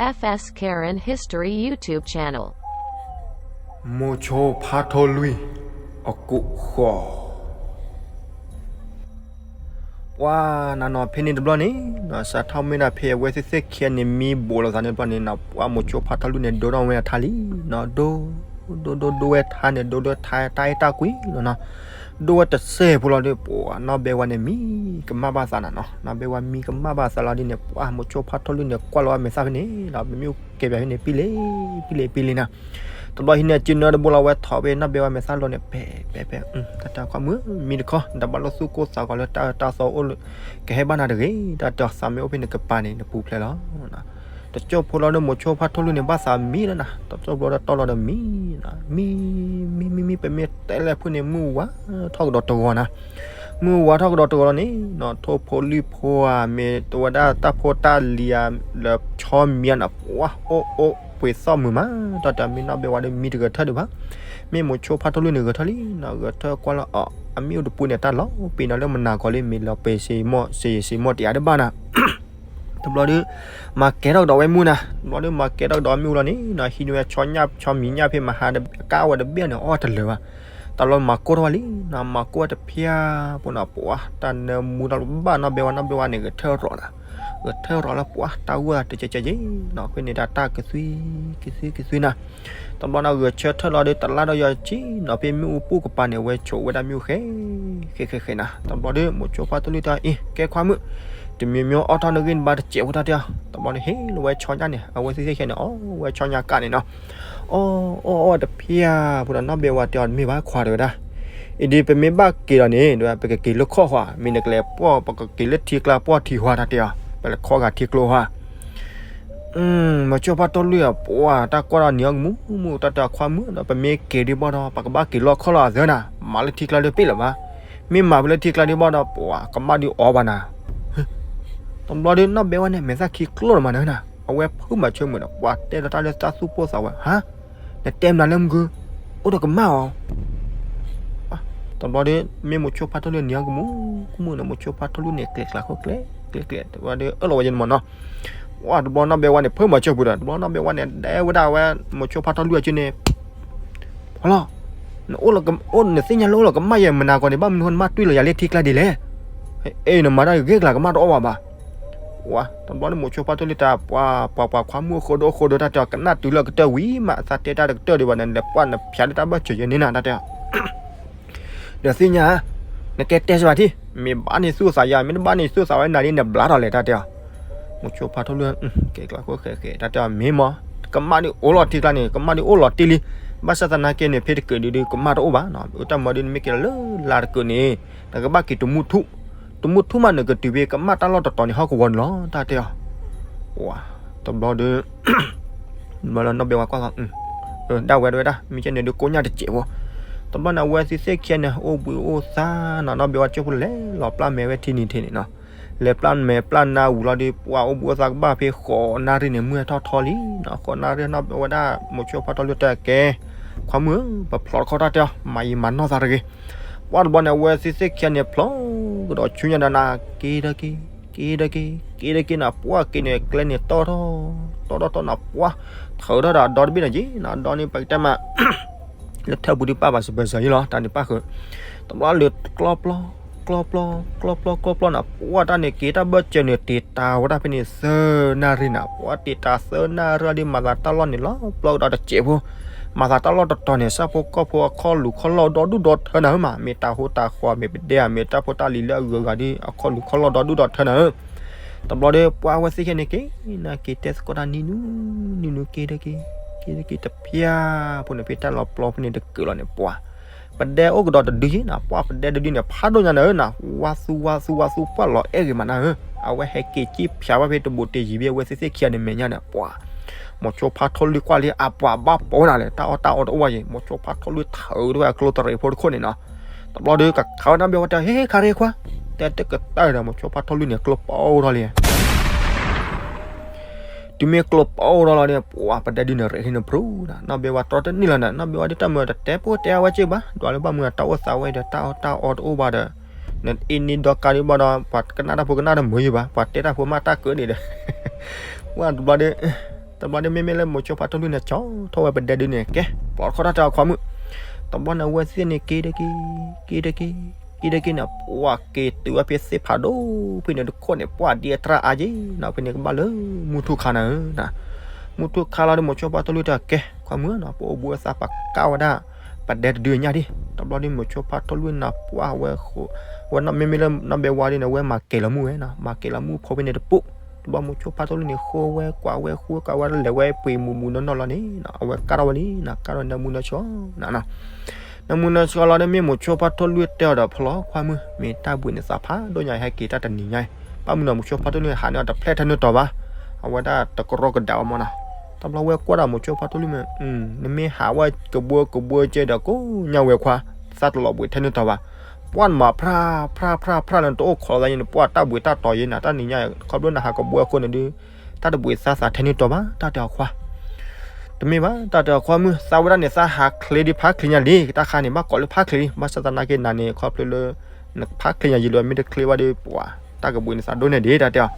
F S Karen History YouTube channel. မိၤဆိဖါထိၣ်လွံၢ် အကူာ်ဃီၤ ပှၤနၤနီၤ ဖဲန့ၣ်တဘျီန့ၣ် စးထီၣ်မ့ၢ်ဒၣ်ဖဲအဝဲသ့ၣ်သ့ၣ်ခံဂၤန့ၣ် မံဘိးလိာ်သးန့ၣ်တဘျီန့ၣ်နီၤ ပှၤမိၤဆိဖါထိၣ်လွံၢ်န့ၣ် ဒိၣ်ထီၣ်ဝဲအထါလံနီၤ ဒိၣ် ဒိၣ် ဒိၣ် ဒိၣ်ဝဲထါန့ၣ် ဒိၣ်ဒိၣ်ထါတၢ်အဲၣ်တၢ်ကွံလီၤနီၤ ဒိၣ်ဝဲတစဲးဖိလီၤဒီး ပှၤနီၢ်ဘဲဝါန့ၣ် မံကမၣ်ဘၣ်သးနၤနီၤ နီၢ်ဘဲဝါမံကမၣ်ဘၣ်သးလီၤဒ်န့ၣ် ပှၤမိၤဆိဖါထိၣ်လွံၢ်န့ၣ် ကွၢ်လီၤဝဲမဲာ်သၣ်ဖဲန့ၣ်ဒီး ပမ့ၢ်ကဲပၠးဖဲန့ၣ် ပံလ့ ပံလ့ ပံလ့နၤ တဘျီဟံးန့ၢ်အစုနၢတဘိလီၤ ဝဲထီၣ်ဖဲနီၢ်ဘဲဝါမဲာ်သၣ်လီၤန့ၣ် ပဲ ပဲ ပဲ တၢ်တၢ်ခွါမုၣ် မံတခီ တဘၣ်လိၣ်သူၣ်ကိၢ်သးဂီၤလၢတၢ်အၢတၢ်သီအိၣ်လၢ ကဟဲဘၣ်နၤတဂ့ၤ တၢ်တဲအီၤ သးမ့ၢ်အိၣ်ဖဲန့ၣ်ကပၤန့ၣ် နပူၤဖျဲးလီၤ တစိၢ်ဖိလီၤဒီး မိၤဆိဖါထိၣ်လွံၢ်န့ၣ် ဘၣ်သးမံလီၤနၤ တစိၢ်ဖိလီၤဒီးတီလီၤဒီးမံ မံ မံ မံ မံ ပမ့ၢ်တဲလဲၣ်ဖုၣ်န့ၣ် မုၢ်ဝါထီၣ်ကဒီးတဂီၤနၤ မုၢ်ဝါထီၣ်ကဒီးတဂီၤလီၤန့ၣ်နီၤ ထိၣ်ဖိလံၣ်ဖိဧါ မ့ၢ်တဝဲဒၣ်တၢ်ဖိတၢ်လံၤဧါ လၢဆီမံၤဧါနၤ ပှၤအိၣ်အိၣ်ပှ့ၤသီၣ်မုာ်မး တၢ်တဲမ့ၢ်နီၢ်ဘဲဝါဒီးမံတဂဲၤထၢၣ်ဒံးဘၣ် မ့ၢ်မိၤဆိဖါထိၣ်လွံၢ်န့ၣ်ဂဲၤထၢၣ်လံနီၤ ဂဲၤထၢၣ်ကွၢ်လီၤအီၤ အမ့ၣ်အူတပူၤန့ၣ် တၢ်လီၤပ့ၤနီၤလၢမနၤကီၤလံ မ့ၢ်လီၤပ့ၤစ့မိၢ် စ့စ့မိၢ်တယၤတဘၣ်နၤ တဘျီဒီး မၤကဲထီၣ်ကဒီးဝဲမုၢ်နၤ တဘျီဒီး မၤကဲထီၣ်ကဒီးမ့ၣ်အူလီၤန့ၣ်နီၤ ဟံးန့ၢ်ဝဲဆီညၣ် ဆီမံၤညၣ်ဖဲမဟါ အကါဝဲတဘ့ၣ်န့ၣ် အီၣ်တလၢာ်ဘၣ် တဘျီမၤကိၢ်ထီၣ်ဝဲလံနီၤ မၤကိၢ်ဝဲတဖျၢၣ်ဖိနီၤ ပှၤတၢ်နၢမူထီၣ်လၢဘၣ်နီၢ်ဘဲဝါ နီၢ်ဘဲဝါန့ၣ် ဂဲၤထၢၣ်ရီၤနၤ ဂဲၤထၢၣ်ရီၤလၢပှၤတၢ်ဂိၢ်သးတကဲးကဲးကဲး နီၤ ဃ့န့ၣ်တၢ်တၢ်ကသွံ ကသွံ ကသွံနၤ တဘျီန့ၣ် ဂဲၤဆၢထၢၣ်လီၤဒီး တလါဒီးယီၤဆံနီၤ ဖဲမ့ၣ်အူပူၤကပၤန့ၣ် ဝဲဆိးဝဲဒၣ်မ့ၣ်အူဃဲ ဃဲ ဃဲ ဃဲနၤ တဘျီဒီး မိၤဆိဖါထိၣ်လွံၢ်တၢ်အံၤ ကဲခွါမုၣ် တမံၤမံၤအီၣ်ထီၣ်နဂ့ၢ်နဘါတစဲးဖိတၢ်တဲအီၤ တဘျီဒီး ဟ့ၣ်လီၤဝဲဆီညၣ်န့ၣ် အဝဲသ့ၣ်သ့ၣ်ခဲန့ၣ် အီၣ်ဝဲဆီညၣ်ကၣ်န့ၣ်နီၤ အီၣ် အီၣ် အီၣ်ဝဲတဖျၢၣ်ဖိဒီး နီၢ်ဘဲဝါတဲအီၤ တမ့ၢ်ဘၣ်ခွါတဲဝဲဒၣ် အံၤဒ်ပမ့ၢ်ဘၣ်က့ၤလီၤန့ၣ် တဲဝဲ ပကက့ၤလၢခီၣ်ဃီ မ့ၢ်နကလဲၤပှီၢ် ပကက့ၤလၢထံကျါပှီၢ်ထံဟီတၢ်တဲအီၤ ပလဲၤခီဂာ်ထံကျိဟီ မိၤဆိဖါထိၣ်လွံၢ်အပှၤ တၢ်ကွၢ်ဒီးနံၤအီၤကမူၣ်မူၣ် တၢ်တဲအီၤခွါမုၣ်ဒီး ပမ့ၢ်က့ၤဒံးဘၣ်ဒီး ပကဘၣ်က့ၤလီၢ်ခီၣ်လီၢ်အသၢနၤ မၤလၢထံကျါဒီးပ့ၢ်လၢၤဘၣ် မ့ၢ်မၤဖဲလၢထံကျါဒံးဘၣ်ဒီး ပှၤကမၣ်ဒုးအီၤဘၣ်နၤ တဘျီဒီး နီၢ်ဘဲဝါန့ၣ် မဲာ်သၣ်ခံကျိလီၤမးနၤ အဝဲဖုးမၤဆၢမုာ်ဒီး ပှၤတဲလီၤတၢ်လၢတၢ်သူၣ်ပိၢ်သးဝဲ ဟါ နတဲမနုၤလၢမုၢ်ဂုၢ် အိၣ်ဒီးကမၣ်အီၤ တဘျီဒီး မ့ၢ်မိၤဆိဖါထိၣ်လွံၢ်န့ၣ် ကမူၣ်ကမူၣ်န့ၣ် မိၤဆိဖါထိၣ်လွံၢ်န့ၣ် ကျဲၤကျါခိၣ်ကျဲ ကျဲၤကျဲၤ တဘျီဒီး အၢၣ်လီၤဝဲယဲန့ၣ်မးနီၤ တဘျီနီၢ်ဘဲဝါန့ၣ် ဖုးမၤဆၢပူၤဒီး တဘျီနီၢ်ဘဲဝါန့ၣ် ဒဲဝဲဒၣ်ဝဲ မိၤဆိဖါထိၣ်လွံၢ်အစုန့ၣ် ဖီလီၤ နအိၣ်လၢ နသ့ၣ်ညါလၢအိၣ်လၢကမၣ်ယဲၢ်မနၤကီၢ်န့ၣ် ဘၣ်မနုၤဃိနမၣ်တွံၢ်လီၤယၤလၢထံကျါဒ်လဲၣ် အဲ နမၤတၢ်ဂ့ၢ်ကျါကမၣ်တအိၣ်ဘၣ်ဘၣ် ဝါ တဘျီန့ၣ် မိၤဆိဖါထိၣ်လွံၢ်တၢ် ပှၤ ပှၤ ပှၤခွါမုၣ်အဃိဒီးအဃိဒီး တၢ်တဲအီၤ ကနၣ်တုၤလၢကတၢၢ်ဝံၤမး သးတဲတၢ်တကတၢၢ်ဒံးဘၣ်န့ၣ် လဲၤပှၢ်နဖျါလၢတၢ်ဘၢၣ်စၢၤယဲန့ၣ်နၤ တၢ်တဲအီၤ ဒီးသ့ၣ်ညါ နကဲတဲစ့ၢ်ဘၣ်ထံၣ် မ့ၢ်ဘၣ်န့ၢ်သူၣ်သးယၤ မ့ၢ်တဘၣ်န့ၢ်သူၣ်သးဝဲနၤဒ်န့ၣ် ဘျါထီၣ်လဲၣ် တၢ်တဲအီၤ မိၤဆိဖါထိၣ်လွံၢ် ကဲကျါခိၣ်ဃဲဃဲ တၢ်တဲအီၤ မ့ၢ်မး ကမၣ်ဒ်အိၣ်လီၤထံကျါန့ၣ် ကမၣ်ဒ်အိၣ်လီၤတံၢ်လံ ဘၣ်ဆၣ်သနာ်က့န့ၣ် ဖဲတကၢၢ်ဒုးဒုး ကမၣ်တအိၣ်ဘၣ် တၢ်မၤဒ်နမ့ၢ်က့ၤလီၤလၢလါတကၢၢ်န့ၣ် နကဘၣ်က့ၤတမူထူၣ် တမူထူၣ်မး နကတုၤဖဲကမၣ်တၢ်လီၢ်တတီၤန့ၣ် ဟီၣ်ကဝီၤန့ၣ်လီၤ တၢ်တဲအီၤ ဝါ တဘျီဒီး ဘျီလၢနီၢ်ဘဲဝါကွၢ်သီ ဒၣ်ဝဲဒၣ်ဝဲဒၣ် မ့ၢ်ကဲန့ၣ်ဒုးကိးညၣ်တစဲးဖိ တဘျီန့ၣ် အဝဲသ့ၣ်သ့ၣ်ခံဂၤန့ၣ် အိၣ်ဘှံးအိၣ်သါနီၤ နီၢ်ဘဲဝါကၠိဖိလဲၤလီၤပျၢ်မဲာ်ဝဲထံနံၤထံန့ၣ်နီၤ လဲၤပျၢ်မဲာ်ပျၢ်နါဝံၤလီၤဒီး ပှၤအိၣ်ဘှံးအိၣ်သါကဘၣ်ဖဲဃိးနၣ်ရံၣ်န့ၣ် မုၢ်ဟဲထီၣ်ထီလံနီၤ ဃိးနၣ်ရံၣ်နီၤ အဝဲဒၣ်မိၤဆိဖါထိၣ်လွံၢ်တဲကဲ ခွါမုၣ်ဧၢ ပဖျိးတခီတၢ်တဲအီၤ မၤယံာ်မၤနီၢ်သးတဂ့ၤ ပှၤတဘျီန့ၣ် အဝဲသ့ၣ်သ့ၣ်ခံဂၤန့ၣ် ဖျိးကဒီးဆူညါဒီးနၤ က့ၤဒီးက့ၤ က့ၤဒီးက့ၤ က့ၤဒီးက့ၤနၤ ပှၤက့ၤန့ၣ် ကျဲန့ၣ်တီထီၣ် တီထီၣ်တီနၤ ပှၤ ထုးထီၣ်ဒီးအဒီတဘ့ၣ်န့ၣ်က့ၤနီၤ အဒီန့ၣ် ပကတဲမး လၢထၢၣ်ပူၤဒုးပာ်ဘၣ်စၢၤပၢၢ်စၢၤယံလီၤ တၢ်န့ၣ်ပၣ်ဃုာ် တဘျီလၢကျီပျီ ကျီပျီ ကျီပျီ ကျီပျီနီၤ ပှၤတၢ်န့ၣ်က့ၤတၢ်ဘၢၣ်စၢၤန့ၣ် တ့ၤတၢ်ဝဲဒၣ်ဖဲန့ၣ် သၢနၣ်ရံၣ်နၤ ပှၤတ့ၤတၢ်သၢနၣ်ရံၣ်ဒီး မၤသးတၢ်လီၢ်န့ၣ်လီၤ ပျီကဒီးတစဲးဖိ မၤသးတၢ်လီၢ်တတီၤန့ၣ် ဆၣ်ဖိကီၢ်ဖိအခီၣ်လူၤခီၣ်လီၢ်ဒီဒူၣ်ဒီထၢနၤဧၢမး မ့ၢ်တၢ်ဟိတၢ်ဃီ မ့ၢ်ပဒဲဧါ မ့ၢ်တၢ်ဖိတၢ်လံၤလၢအဂုၤအဂၤဒီး အခီၣ်လူၤခီၣ်လီၢ်ဒီဒူၣ်ဒီထၢနၤဧၢ တဘျီဒီး ပှၤဝဲသ့ၣ်ခဲန့ၣ်က့ၤ နက့ၤတဲသကိးတၢ်နံၤနူ နံၤနူက့ၤဒီးက့ၤ က့ၤဒီးက့ၤတဖျၢၣ်ဖိန့ၣ် ဖဲတၢ်လီၤပျီဖဲန့ၣ်တကၢးလီၤန့ၣ် ပှၤ ပဒဲအိၣ်ကဒီးတဒုယ့ၣ်နၤ ပှၤပဒဲတဒုန့ၣ် ဖးဒိၣ်ညါနၤဧၢနၤ ဝါသူဝါသူဝါသူပှၢ်လီၤအဲၣ်ဂ့ၤမးနၤဧၢ အဝဲဟဲက့ၤက့ၤဖျါဘၣ်ဖဲတဘိးတ့ၢ်ယံၤဖဲအဝဲသ့ၣ်သ့ၣ်ခံဂၤန့ၣ်မဲာ်ညါန့ၣ် ပှၤ မိၤဆိဖါထိၣ်လွံၢ်ကွၢ်လံအပှၤဘၣ်ပိာ်နၤလဲၣ် တၢ်အီၣ်တၢ်အီတအိၣ်ဘၣ်ယံၤ မိၤဆိဖါထိၣ်လွံၢ်ထုးထီၣ်ဝဲအကျိတရံးဖိတခိၣ်န့ၣ်နီၤ တဘျီဒီးကခးဝဲနီၢ်ဘဲဝါတဲ ဟ့ၣ် ခါရ့ခွါ တဲတကတၢၢ်ဒီး မိၤဆိဖါထိၣ်လွံၢ်န့ၣ် ကျိပိာ်ထီၣ်လံ တုၤမ့ၢ်ကျိပိာ်ထီၣ်လီၤန့ၣ် ပှၤပဒဲဒုန့ၣ် ရဲၣ်ဟံးန့ၣ်ဖရူဒီး နီၢ်ဘဲဝါတြီတန့ၢ်လီၤနၤ နီၢ်ဘဲဝါဒ်တၢ်မၤတတဲပိၢ်တဲအဝဲက့ဘၣ် ဒွးလၢဘၣ်မုာ်တၢ်အိၣ်သးဝဲဒီး တၢ်အီၣ်တၢ်အီတအိၣ်ဘၣ်ဒီး နအ့ၣ်န့ၢ်ဒီကါဒံးဘၣ်ဒီး ပှၤကနၣ်တၢ်ဖိကနၣ်တမုာ်ယံၤဘၣ် ပှၤတဲတၢ်ဖိမးတၢ်ကၢန့ၣ်ဒီး ပှၤတဘျီဒီး တဘျီဒီးမ့မ့ၢ်လၢမိၤဆိဖါထီၣ်လွံၢ်န့ၣ် ကၠီထီၣ်ဝဲပဒဲဒုန့ၣ် ကဲ ပျီထီၣ်တၢ်တၢ်ခွါမုၣ်, တဘျီန့ၣ်အဝဲသ့ၣ်န့ၣ်က့ၤတက့ၤ က့ၤတက့ၤ က့ၤတက့ၤန့ၣ် ပှၤက့ၤတုၤဝဲဖဲသ့ၣ်ဖးဒိၣ်ဖဲန့ၣ်တခိၣ်န့ၣ် ပှၤဒ်အတြၢ်အါယ့ၣ်နီၤ ဖဲန့ၣ်ကဘၣ်လၢမူထူခါနၤဧၢ, မူထူခါလီၤဒီးမိၤဆိဖါထီၣ်လွံၢ်တဲကဲ ခွါမုၣ်နီၤ ပအိၣ်ဘှံးအသးပကၢ်ဝဲဒၣ် ပဒဲတဒုညၣ်ဒံး, တဘျီဒီးမိၤဆိဖါထီၣ်လွံၢ်န့ၣ် ပှၤဝဲ ဝဲမ့မ့ၢ်လၢနီၢ်ဘဲဝါဒ်န့ၣ် အဝဲမၤကဲၤလီၤမူဝဲနီၤ မၤကဲၤလီၤမူဖိဖဲန့ၣ်တပိၢ်, တဘျီမိၤဆိဖါထီၣ်လွံၢ်န့ၣ် ဃိဝဲကွၢ်ဝဲဃိကွၢ်ဝဲလဲၤဝဲပှ့ၤမူးမူးနီၢ်နီၢ်လီၤန့ၣ် အဝဲကၢ်ထီၣ်ဝဲလံနီၤ ကၢ်ထီၣ်နၢမူနၢဆှီနၤနီၤ နၢမူနၢဆှီလီၤဒီးမ့ၢ်မိၤဆိဖါထီၣ်လွံၢ်တဲအီၤဒီး ဖျီခွါမုၣ် မ့ၢ်တၢ်ဘှံးနသးဖးဒိၣ်ညါ ဟဲက့ၤတၢ်တနံၤညါအံၤ ဘၣ်မနုၤမိၤဆိဖါထီၣ်လွံၢ်န့ၣ် ဟးန့ၢ်အီၤတဖျဲၣ်ထဲနုာ်တီၤဘၣ်, အဝဲဒၣ်တကရီကဒးအီၤမးနီၤ, တဘျီဝဲကွၢ်ဒီးမိၤဆိဖါထီၣ်လွံၢ်မ့ၢ် နမ့ၢ်ဟးဝဲကဘှီကဘှီကဲဒီးကိးညါဝဲခွါ, သးတလီၤဘှံးထဲနုာ်တီၤဘၣ်, ပှၢ်နမၤဖြၣ်ဖြၣ်ဖြၣ်ဖြၣ်လၢနတအိၣ်ခိးသးယဲန့ၣ် ပှၢ်တၢ်ဘှံးတၢ်တီၤယဲနၤ တၢ်နံၤညါ ခီဖျိနဟးကဘှီအဃိန့ၣ်ဒုး တၢ်တဘှံးသးသးထဲနုာ်တီၤဘၣ် တၢ်တဲအီၤခွါ တမ့ၢ်ဘၣ် တၢ်တဲအီၤခွါမုၣ် သးဝဲဒၣ်န့ၣ် သးဟးချ့ဒံးဖးချ့ညါလံ တၢ်ခါန့ၣ် ဘၣ်ကိးလၢဖးချ့လံ ဘၣ်ဆၣ်သနာ်က့နၤန့ၣ် ခီဖျိလၢ နဖးချ့ညါယံာ်လီၤ မ့ၢ်တချ့ဘၣ်ဒီး ပှၤ တၢ်ကဘှံးနသးဒိၣ်န့ၢ်ဒံး တၢ်တဲအီၤ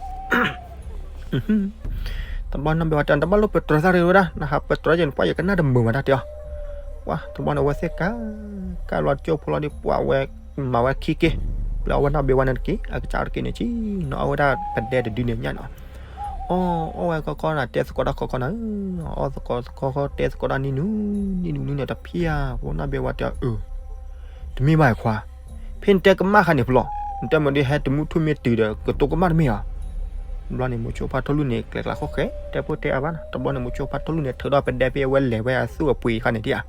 တဘျီနီၢ်ဘဲဝါတဲ နတဘၣ်လိၣ်ပတြၢၤသးရ့ဝဲဒၣ် နဟးပတြၢၤယဲန့ၣ် ပှၤယကနၣ်တမုာ်ဘၣ် တၢ်တဲအီၤ ပှၤ တဘျီန့ၣ်အဝဲသ့ၣ်က ကၢ်လီၤကၠိဖိလီၤဒီး ပှၤဝဲ မၤဝဲခံက့ လၢအဝဲနီၢ်ဘဲဝါန့ၣ်တက့ၢ် အကစၢ်တက့ၢ်န့ၣ် ဆံနီၤ အဝဲဒၣ်ပဒဲတဒုန့ၣ်ညၣ်နီၤ အီၣ် အီၣ်ဝဲကီကီနၤ တဲသကိးတၢ်ခီခီနၤ အီၣ်သကိးသကိးတဲသကိးတၢ်နံၤနူ နံၤနူနံၤန့ၣ်တဖျၢၣ် ဖိနီၢ်ဘဲဝါတဲအီၤ အၢ တမ့ၢ်ဘၣ်ခွါ ဖဲနတဲကမၣ်ခါန့ၣ်ဖျီ နတဲမ့ၢ်ဒ်ဟဲတမူထူၣ်မ့ၢ်တုၤဒီး ကတိၤကမၣ်တမ့ၢ်ဧါ တဘျီန့ၣ် မိၤဆိဖါထီၣ်လွံၢ်န့ၣ် ကျဲၤကျါဃီဃဲ တဲဖိတဲအါဘၣ်နီၤ တဘျီန့ၣ် မိၤဆိဖါထီၣ်လွံၢ်န့ၣ် ထုးထီၣ်ပဒဲဖဲအဝဲလဲၤဝဲအသူၣ်အပှ့ၤခါန့ၣ်ဒံးဧါ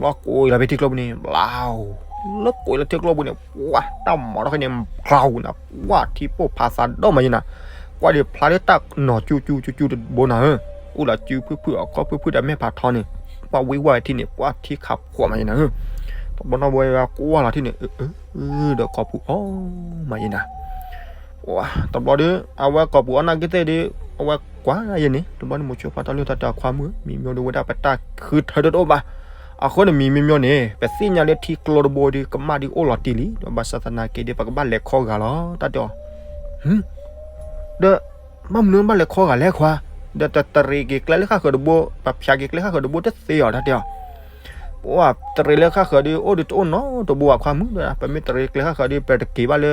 တဘျီကိးလီၤဖဲထံကျိပူၤန့ၣ် ဘျီ လၢကိးလၢထံကျိပူၤန့ၣ် ပှၤ တၢ်မၤထီၣ်ခဲန့ၣ် ဖျါဝံၤနၤ ပှၤထံပိၢ်ဖးသးဒိၣ်မးယဲနၤ ကွၢ်ဒံးဖျါလၢတၢ်နီၤကၠူကၠူကၠူကၠူတဘိနၤဧၢ အိၣ်လီၤစုဖုၣ်ဖုၣ်အခီဖုၣ်ဖုၣ်ဒီးမဲာ်ဖးထီန့ၣ် ပှၤဝံဝဲထံန့ၣ် ပှၤထံခးဖှီၣ်မးယဲနၤဧၢ တဘျီနီၢ်ဘဲဝါကွၢ်လီၤထံန့ၣ် အၢ အၢ ဒီးကိာ်ပူၤအီၣ်မးယဲနၤ တဘျီဒီး အဝဲကိာ်ပူၤအီၣ်နာ်က့သ့ၣ်ဒီး အဝဲကွၢ်ယဲန့ၣ် တဘျီန့ၣ် မိၤဆိဖါထီၣ်လွံၢ်တၢ်တဲအီၤခွါမုၣ် မံၤမျိဒီးဝဲဒၣ်ပတၢ်ဃုထၢတအိၣ်ဘၣ် အဃိန့ၣ် မံၤမျိန့ၣ် ပသ့ၣ်ညါလၢထံကျိတဘိဒီး ကမၣ်ဒုးအိၣ်လီၤတံၢ်လံ ဒီးဘၣ်ဆၣ်သနာ်က့ဒီး ပကဘၣ်လဲၤခီဂာ်လီၤ တၢ်တဲအီၤ ဒီး ဘၣ်မနုၤဘၣ်လဲၤခီဂာ်လဲၣ်ခွါ, ဒီးတတရံးက့ၤကျဲလၢဃၣ်ဃၢၤတဘိ, ပဖျါက့ၤကျဲဃၣ်ဃၢၤတဘိတသ့အီၤ တၢ်တဲအီၤ. ပှၤတရံးလၢဃၣ်ဃၢၤဒီး အိၣ်ဒီးတအိၣ်နီတဘိဘၣ်ခွါမုၣ်, ပမ့ၢ်တရံးကျဲဃၣ်ဃၢၤဒီး ပတက့ၤဘၣ်လၢ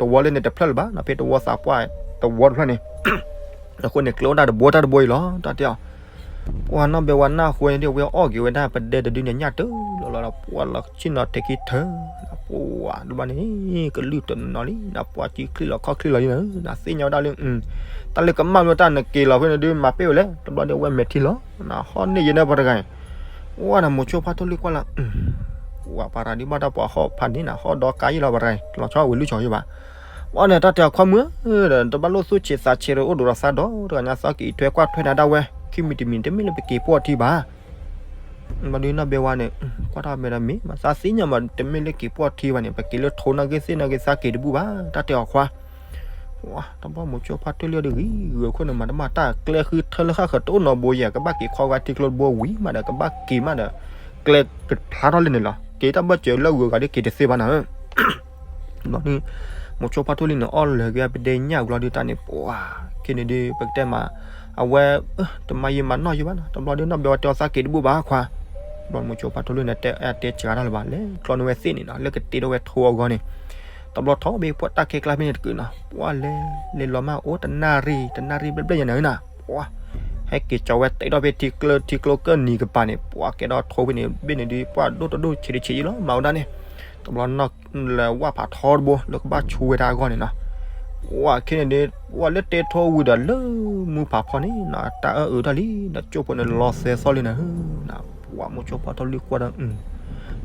တဝီလၢန့ၣ်တဖျၢၣ်လၢၤဘၣ်, ဖဲတဝီသးပှၢ်တဝီတဖျၢၣ်န့ၣ် အဃိန့ၣ် ကျဲအိၣ်ဒၣ်တဘိတၢ်တဘိအံၤလီၤ တၢ်တဲအီၤ. ပှၤနီၢ်ဘဲဝါနၢ်ဃိန့ၣ်ဒီး ဝဲအီၣ်က့ၤဝဲဒၣ်ပဒဲတဒုန့ၣ် ညၣ်တလီၤလီၤဒီး ပှၤလီၤဆ့ၣ်နီၤထဲခံထၢ, ပှၤတဘျီန့ၣ် ကလုၢ်တနီၤလံ, ပှၤစုချံလီၤခီၣ်ချံလီၤလံ, သ့ၣ်ညါဝဲဒၣ်လၢ တၢ်လၢကမၣ်မ့ၢ်တၢ်နက့ၤလီၤဖဲန့ၣ်ဒုး မၤပ့ၢ်ဝဲလဲၣ်, တဘျီဒီးဝဲမဲာ်ထံလီၤ, ဟီၣ်န့ၢ်ယဲန့ၣ်ပှၤတဂၤ, ပှၤန့ၣ်မိၤဆိဖါထီၣ်လွံၢ်ကွၢ်လၢ ပှၤပှၤရၤဒုးဘၣ်တၢ်ပှၤဟီၣ်ဖးန့ၣ်နၤ, ဟီၣ်ဒီးကါယံလီၤပှၤတဂၤ, လီၤဆီဝံၤလုၢ်ဆီယံဘၣ်. ပှၤန့ၣ်တၢ်တဲအီၤခွါမုၣ်ဧၢ, ဒီးတဘၣ်လိၣ်သူၣ်ဆံးသးဆံးဒီးအိၣ်ဒိးဒီးသးဒီး တဂၤညါသီက့ၤထွဲကွၢ်ထွဲနၤဒၣ်ဝဲ, ခံမံၤတမံၤတမ့ၢ်လၢပက့ၤပိာ်ထံဘၣ်. ဘျီဒုးနီၢ်ဘဲဝါန့ၣ် ကွၢ်ထီၣ်မဲာ်ဒီးမ့ၢ်မး သးသ့ၣ်ညါမး တမ့ၢ်လၢက့ၤပိာ်ထံဘၣ်န့ၣ် ပက့ၤလၢထိနာ်က့သ့ၣ်နာ်က့သးက့ၤတဘူၣ်ဘၣ် တၢ်တဲအီၤခွါ တဘျီမိၤဆိဖါထီၣ်လွံၢ်အီၤဒုးဂ့ၤဂ့ၤအခိၣ်န့ၣ် မၤတမၣ်တၢ်ကျဲဃုထၢလၢဃၣ်ဃၢၤတအိၣ်နီတဘိယဲၢ် ကဘၣ်က့ၤခီဂာ်ထံကျိတဘိဝံၤမးဒီး ကဘၣ်က့ၤမးဒီး ကျဲကဖျါထီၣ်လၢန့ၣ်လီၤ. က့ၤတၢ်ဘၢၣ်စၢၤလၢဂုၤဂၤဒုးက့ၤတသ့ဘၣ်နၤဧၢ. ဘျီဒုး မိၤဆိဖါထီၣ်လွံၢ်န့ၣ် အီၣ်လၢာ်က့ၤပဒဲညၣ်ဘျီဒုးတၢ်န့ၣ် ပှၤ ခဲန့ၣ်ဒုး ပကတဲမး အဝဲ တမၤယံာ်မၤနီၢ်ယံာ်ဘၣ်နီၤ. တဘျီဒုးနီၢ်ဘဲဝါတဲအီၤသးက့ၤတဘူၣ်ဘၣ်ခွါ. ဘျီမိၤဆိဖါထီၣ်လွံၢ်န့ၣ် တဲအတဲစှၤတၢ်လၢၤဘၣ် လဲၤကျီန့ၢ်ဝဲသ့ၣ်န့ၣ်နီၤ လၢကတ့ထီၣ်ဝဲထိအဂီၢ်န့ၣ် တဘျီထီၣ်ဘ့ၣ်ပှၤတၢ်ခဲကျါဖဲန့ၣ်တကုာ်နီၤ ပှၤလဲၤလဲၤလီၤမးအိၣ်တနၣ်ရံၣ် တနၣ်ရံၣ်ဘျဲၣ်ဘျဲၣ်ယဲနၤဧၢနၤ ပှၤ ဟဲက့ၤကၠီၤဝဲတ့ထီၣ်ဖဲထံကျိထံကျိကၢၢ်နံၤကပၤန့ၣ် ပှၤကဲထီၣ်ထိဖဲန့ၣ် ဘ့ၣ်န့ၣ်ဒုး ပှၤဒိၣ်တဒိၣ်ဆံးတဆံးယံလီၤ မၤဝဲဒၣ်န့ၣ် တဘျီနီၢ် လၢဝၣ်ဖးထီတဘိလၢကဘၣ်ဆူဝဲဒၣ်အဂီၢ်န့ၣ်နီၤ ပှၤခဲန့ၣ်ဒုး ပှၤလၢတ့ထီဝံၤဒီးလၢမူဖးဖီန့ၣ်နီၤ တၢ်အၢအုးတၢ်လံ ဒီးကၠိဖိန့ၣ်လီၤသဲသီလံနၤဧၢ ပှၤမိၤဆိဖါထီၣ်လွံၢ်ကွၢ်ဒီး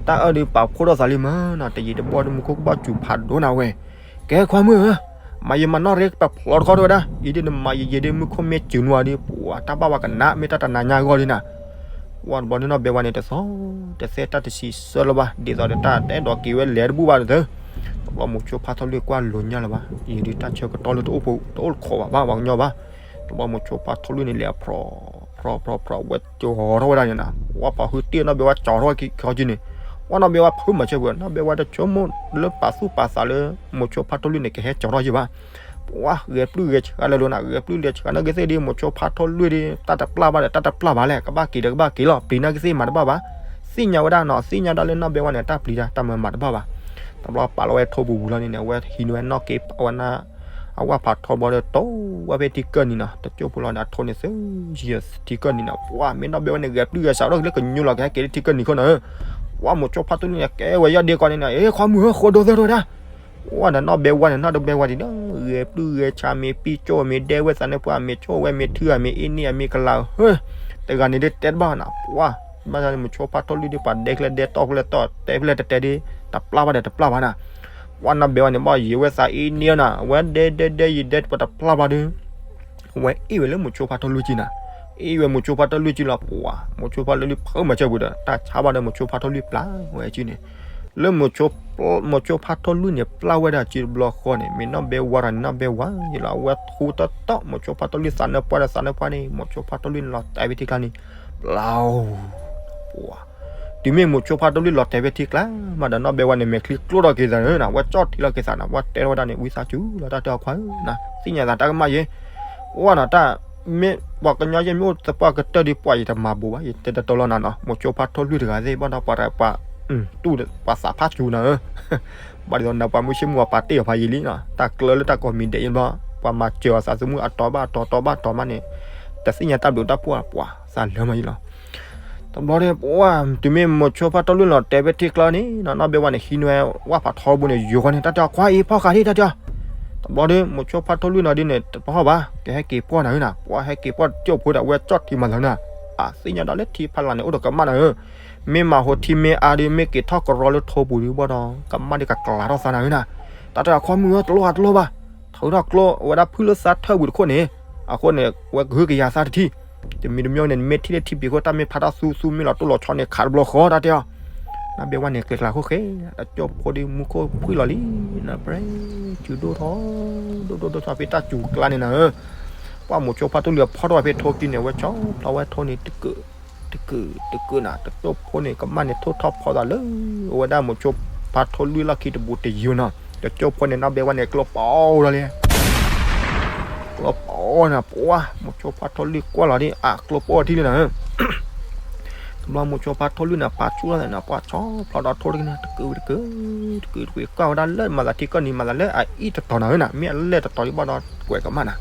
တၢ်အၢဒုးပာ်ဖှိၣ်ထီၣ်သးလံမးနီၤ တယံာ်တဘီဒုးမူခိၣ်ကဘၣ်စူၤဖးဒိၣ်နၤဝဲ ကဲခွါမုၣ်ဧၢ, မၤယံာ်မၤနီၢ်ရ့ပဖျီတခီထီၣ်ဝဲဒၣ် အံၤဒုးနမၤယံာ်ယံာ်ဒုးမူခိၣ်မ့ၢ်စူၤနူၤအီၤဒုး ပှၤတၢ်ဘၣ်ဝဲကနၣ် မ့ၢ်တၢ်တနၤညါအဂီၢ်လံနၤ ပှၤတဘျီဒုးနီၢ်ဘဲဝါန့ၣ်တသီ တသဲတၢ်တဆံးစၢလၢၤဘၣ် ဒ်သိးဒီးတၢ်တအဲၣ်ဒိးက့ၤဝဲလဲၤတဘူၣ်ဘၣ်တသ့ တဘျီမိၤဆိဖါထီၣ်လွံၢ်ကွၢ်လိၤညါလၢၤဘၣ် အံၤဒုးတၢ်ဆၢကတီၢ်လၢတအိၣ်ဖိ တအိၣ်ခိးဘၣ်ဘၣ်ပှၤကညီဘၣ် တဘျီမိၤဆိဖါထီၣ်လွံၢ်န့ၣ်လဲၤအဖျီ ဖျီဖျီဖျီဝဲကၠီၤထီၣ်ဝဲဒၣ်န့ၣ်နၤ ပှၤပှၤဟုတ့ၢ်နီၢ်ဘဲဝါကၠီၤထီၣ်ဝဲခံခီက့ၤန့ၣ် ပှၤနီၢ်ဘဲဝါဖုမၤဆၢပှၤ နီၢ်ဘဲဝါတဆိကမိၣ်လၢပာ်သူၣ်ပာ်သးလၢ မိၤဆိဖါထီၣ်လွံၢ်န့ၣ် ကဟဲကၠီၤထီၣ်ယံဘၣ် ပှၤဂဲၤပျုၢ်ဂဲၤဆှးလၢလိၤနၤ, ဂဲၤပျုၢ်ဂဲၤဆှးနီၢ်ကီၢ်သ့ၣ်ဒီး မိၤဆိဖါထီၣ်လွံၢ်ဒီး တၢ်တပျၢ်ဘၣ်ဒီး တၢ်တပျၢ်ဘၣ်လဲၣ်, ကဘၣ်က့ၤဒီးကဘၣ်က့ၤလီၤ, ပျံၤနီၢ်ကီၢ်သ့ၣ်မၤတဘၣ်ဘၣ်. သ့ၣ်ညါဝဲဒၣ်နီၤ, သ့ၣ်ညါဒၣ်လၢနီၢ်ဘဲဝါန့ၣ် တၢ်ပျံၤတၢ် တၢ်မၤမၤတဘၣ်ဘၣ်. တဘျီပာ်လီၤဝဲထိပူၤပူၤလီၤန့ၣ်န့ၣ် အဝဲဟံးန့ၢ်ဝဲနီၢ်ကီၢ် အဝဲန အဝဲဖးထီဘီဒီး တိၢ်ဝဲဖဲထံကၢၢ်နံၤနီၤ, တကၠိၢ်ဖိလီၤဒီး အထိန့ၣ်သၢဆံ ထံကၢၢ်နံၤနီၤ, ပှၤမ့ၢ်နီၢ်ဘဲဝါန့ၣ် ဂဲၤပျုၢ်ဂဲၤဆှးဒီးလၢကညိလီၤ ကဟဲက့ၤလၢထံကၢၢ်နံၤခိၣ်နီၤဧၢ. ပှၤမိၤဆိဖါထီၣ်လွံၢ်န့ၣ် ကဲဝဲယီၢ်ဒ့ကီးန့ၣ်နီၤ, အ့ ခွါမုၣ်ဧၢ ဃိဒိသၢဒိဒၣ် ပှၤဒီးနီၢ်ဘဲဝါန့ၣ် နီၢ်တဘဲဝါဒံးဒီး ဂဲၤပျုၢ်ဂဲၤဆှး မ့ၢ်ပံၣ်ကၠိၣ် မ့ၢ်ဒဲဝဲသးန့ၣ်ပှၤ မ့ၢ်ဆိၣ်ဝဲ မ့ၢ်ထုးဧါ မ့ၢ်အ့န့ၢ်ဧါ မ့ၢ်ကလၤဧါ တဂၤန့ၣ်ဒ်တဲတဘၣ်နီၤ, ပှၤ ဘၣ်ဆၣ်န့ၣ် မိၤဆိဖါထီၣ်လွံၢ်ဒ်ပှၤဒဲကျဲဒဲတီၢ်ကျဲတီၢ် တဲဖဲလဲၣ်တတဲဒ် တပျၢ်ဘၣ်ဒီးတပျၢ်ဘၣ်နီၤ. ပှၤနီၢ်ဘဲဝါန့ၣ် ဘၣ်ယံၤဝဲသးအ့န့ၢ်နီၤ, အဝဲဒဲဒဲဒဲယံၤဒဲပှၤတပျၢ်ဘၣ်ဒီး အဝဲအ့ၣ်ဝဲလၢမိၤဆိဖါထီၣ်လွံၢ်ကံနီၤ, အ့ၣ်ဝဲမိၤဆိဖါထီၣ်လွံၢ်ကံလီၤ, ပှၤ မိၤဆိဖါထီၣ်လွံၢ်ဖုးမၤစၢၤပူၤဒီး တၢ်ဆါဘၣ်ဒီးမိၤဆိဖါထီၣ်လွံၢ်ပျၢ်ဝဲကံန့ၣ် လၢမိၤဆိဖါထီၣ်လွံၢ်န့ၣ် ပျၢ်ဝဲဒၣ်ကံတဘျီဃီန့ၣ် မ့ၢ်နီၢ်ဘဲဝါဒီးန့ၣ် နီၢ်ဘဲဝါယံၤလီၤ, အဝဲထူတတီၢ် မိၤဆိဖါထီၣ်လွံၢ်သးနၢပှၢ်ဒီးသးနၢပှၢ်န့ၣ် မိၤဆိဖါထီၣ်လွံၢ်န့ၣ်လီၤတဲာ်ဖဲထံကျါန့ၣ် ပျၢ် ပှၤ တုၤမ့ၢ်မိၤဆိဖါထီၣ်လွံၢ်လီၤတဲာ်ဖဲထံကျါမးဒီး နီၢ်ဘဲဝါန့ၣ် မဲာ်ချံကျိထီၣ်က့ၤသးန့ၣ်နီၤ, အဝဲကၠီၣ်ထံလီၤက့ၤသးနီၤ, အဝဲတဲထီၣ်ဝဲဒၣ်န့ၣ် ဝံသးစူၤလီၤ တၢ်တဲအီၤခွါဧၢနီၤ, သ့ၣ်ညါသးတၢ်ကမၣ်ယဲ ပှၤနီၤ တၢ် မ့ၢ်ပှၤကညီယဲၢ်မ့ၢ်အိၣ်သပှၢ်ကတၢၢ်ဒီး ပှၤယတမၤဘူးဘၣ်, ယတဲတတီလီၤနၤနီၤ, မိၤဆိဖါထီၣ်လွံၢ်တဂၤသ့ၣ် ဘၣ်ဒီးပှၤ တူၢ်ပှၤသးဖးစူၤနၤဧၢ, ဘၣ်ဒ်သိးနၤပှၤမုၢ်ဆ့ၣ်မုၢ်ဂီၤပာ်တ့ၢ်အီၤဖးယံာ်လံနီၤ, တၢ်ကျၢလၢတၢ်ကိးမံၤဒဲးယဲဘျီ, ပှၤမၤစၢၤအီၤသးသမူအတီၤဘၣ်အတီၤ တီၤဘၣ်တီၤမးန့ၣ်, တသ့ၣ်ညါတၢ်ဘျုးတၢ်ဖှိၣ်ပှၤသးလၢမးယံၤလီၤ တဘျီဒီး ပှၤ တုၤမ့ၢ်မိၤဆိဖါထီၣ်လွံၢ်လီၤတဲာ်ဖဲထံကျါန့ၣ်နီၤ, နီၢ်ဘဲဝါန့ၣ် ဟံးန့ၢ်ဝဲ ဝၣ်ဖးထီဘိန့ၣ် ယိၤဃီန့ၣ် တၢ်တဲအီၤခွါအံၤ ဖီၣ်ဃာ်ဒံး တၢ်တဲအီၤ, တဘျီဒီး မိၤဆိဖါထီၣ်လွံၢ်နီၤဒ်န့ၣ် တပဟီၣ်ဘၣ်, ကဟဲက့ၤပှၢ်နၤဧၢနီၤ, ပှၤဟဲက့ၤပှၢ်တကၠိၢ်ဖိဒီး အဝဲကၠီၣ်ထံမၤသးနၤ, အသ့ၣ်ညါဒီးလၢထံဖးလၢ်န့ၣ် အိၣ်ဒီးကမၣ်နၤဧၢ, မ့ၢ်မၤဟိထံမ့ၢ်အါဒီး မ့ၢ်က့ၤထီၣ်ကရီလၢထိပူၤဒံးဘၣ်ဒီး ကမၣ်ဒီးကကျးထီၣ်သးနၤဧၢနီၤ, တၢ်တဲအီၤခွါမုၣ်ဧၢ တလိၣ်ဘၣ်တလိၣ်ဘၣ်, ထုးထီၣ်ကျိအဝဲဒၣ်ဖုၣ်လၢသးထၢၣ်ပူၤတခိၣ်န့ၣ်, အဃိန့ၣ် အဝဲကဟုကယာ်သးတထံၣ်, တမံၤတမံၤန့ၣ် နမ့ၢ်ထံၣ်လၢထံဖံးခိၣ် တၢ်မ့ၢ်ဖးတၢ်သူသူမ့ၢ်လီၤတိၢ်လီၤဆီန့ၣ် ခးတဘျီဃီ တၢ်တဲအီၤ, နီၢ်ဘဲဝါန့ၣ် ကျဲၤကျါခိၣ်ဃဲ, တကၠိၢ်ဖိဒီးမူခိၣ်ဖှံၣ်လီၤလံ, နပြဲ စူၤဒိၣ်ထီၣ်, ဒိၣ်ဒိၣ်ဒိၣ်ထီၣ်ဖဲတၢ်စူၤကျါန့ၣ်နၤဧၢ, ပှၤမိၤဆိဖါထီၣ်လွံၢ်အဖီၣ်ထီၣ်ဖဲထိကံန့ၣ် အဝဲဆီဖျိဝဲထိန့ၣ် တကုး တကုးတကုးနၤ, တကၠိၢ်ဖိန့ၣ် ကမၣ်န့ၣ်ထိၣ်ထီၣ်ဖီသးလၢ အဝဲဒၣ်မိၤဆိဖါထီၣ်လွံၢ်လီၢ်ခံတဘူးတယုၢ်နီၤ, တကၠိၢ်ဖိန့ၣ် နီၢ်ဘဲဝါန့ၣ် ကျိပီအီၤဒီးလံ ကျိပီအီၤနၤ, ပှၤ မိၤဆိဖါထီၣ်လွံၢ်ကွၢ်လီၤဒ် အကျိပီအီၤထံၣ်လံနၤဧၢ, တဘျီမိၤဆိဖါထီၣ်လွံၢ်န့ၣ် ပာ်ဆူၣ်လီၤသးန့ၣ် ပှၤဆီဖျိဒီးထိတက့ၢ်န့ၣ် တကုးတကုး တကုးတကုး ကွၢ်ဝဲဒၣ်လၢမၤသးထံကီၢ်နံၤ မၤသးလၢအအံၣ်တတီၤနၤဧၢနၤ, မ့ၢ်အလဲၣ်တတီၤဒံးဘၣ်ဒီး ကွဲးကမၣ်နၤ,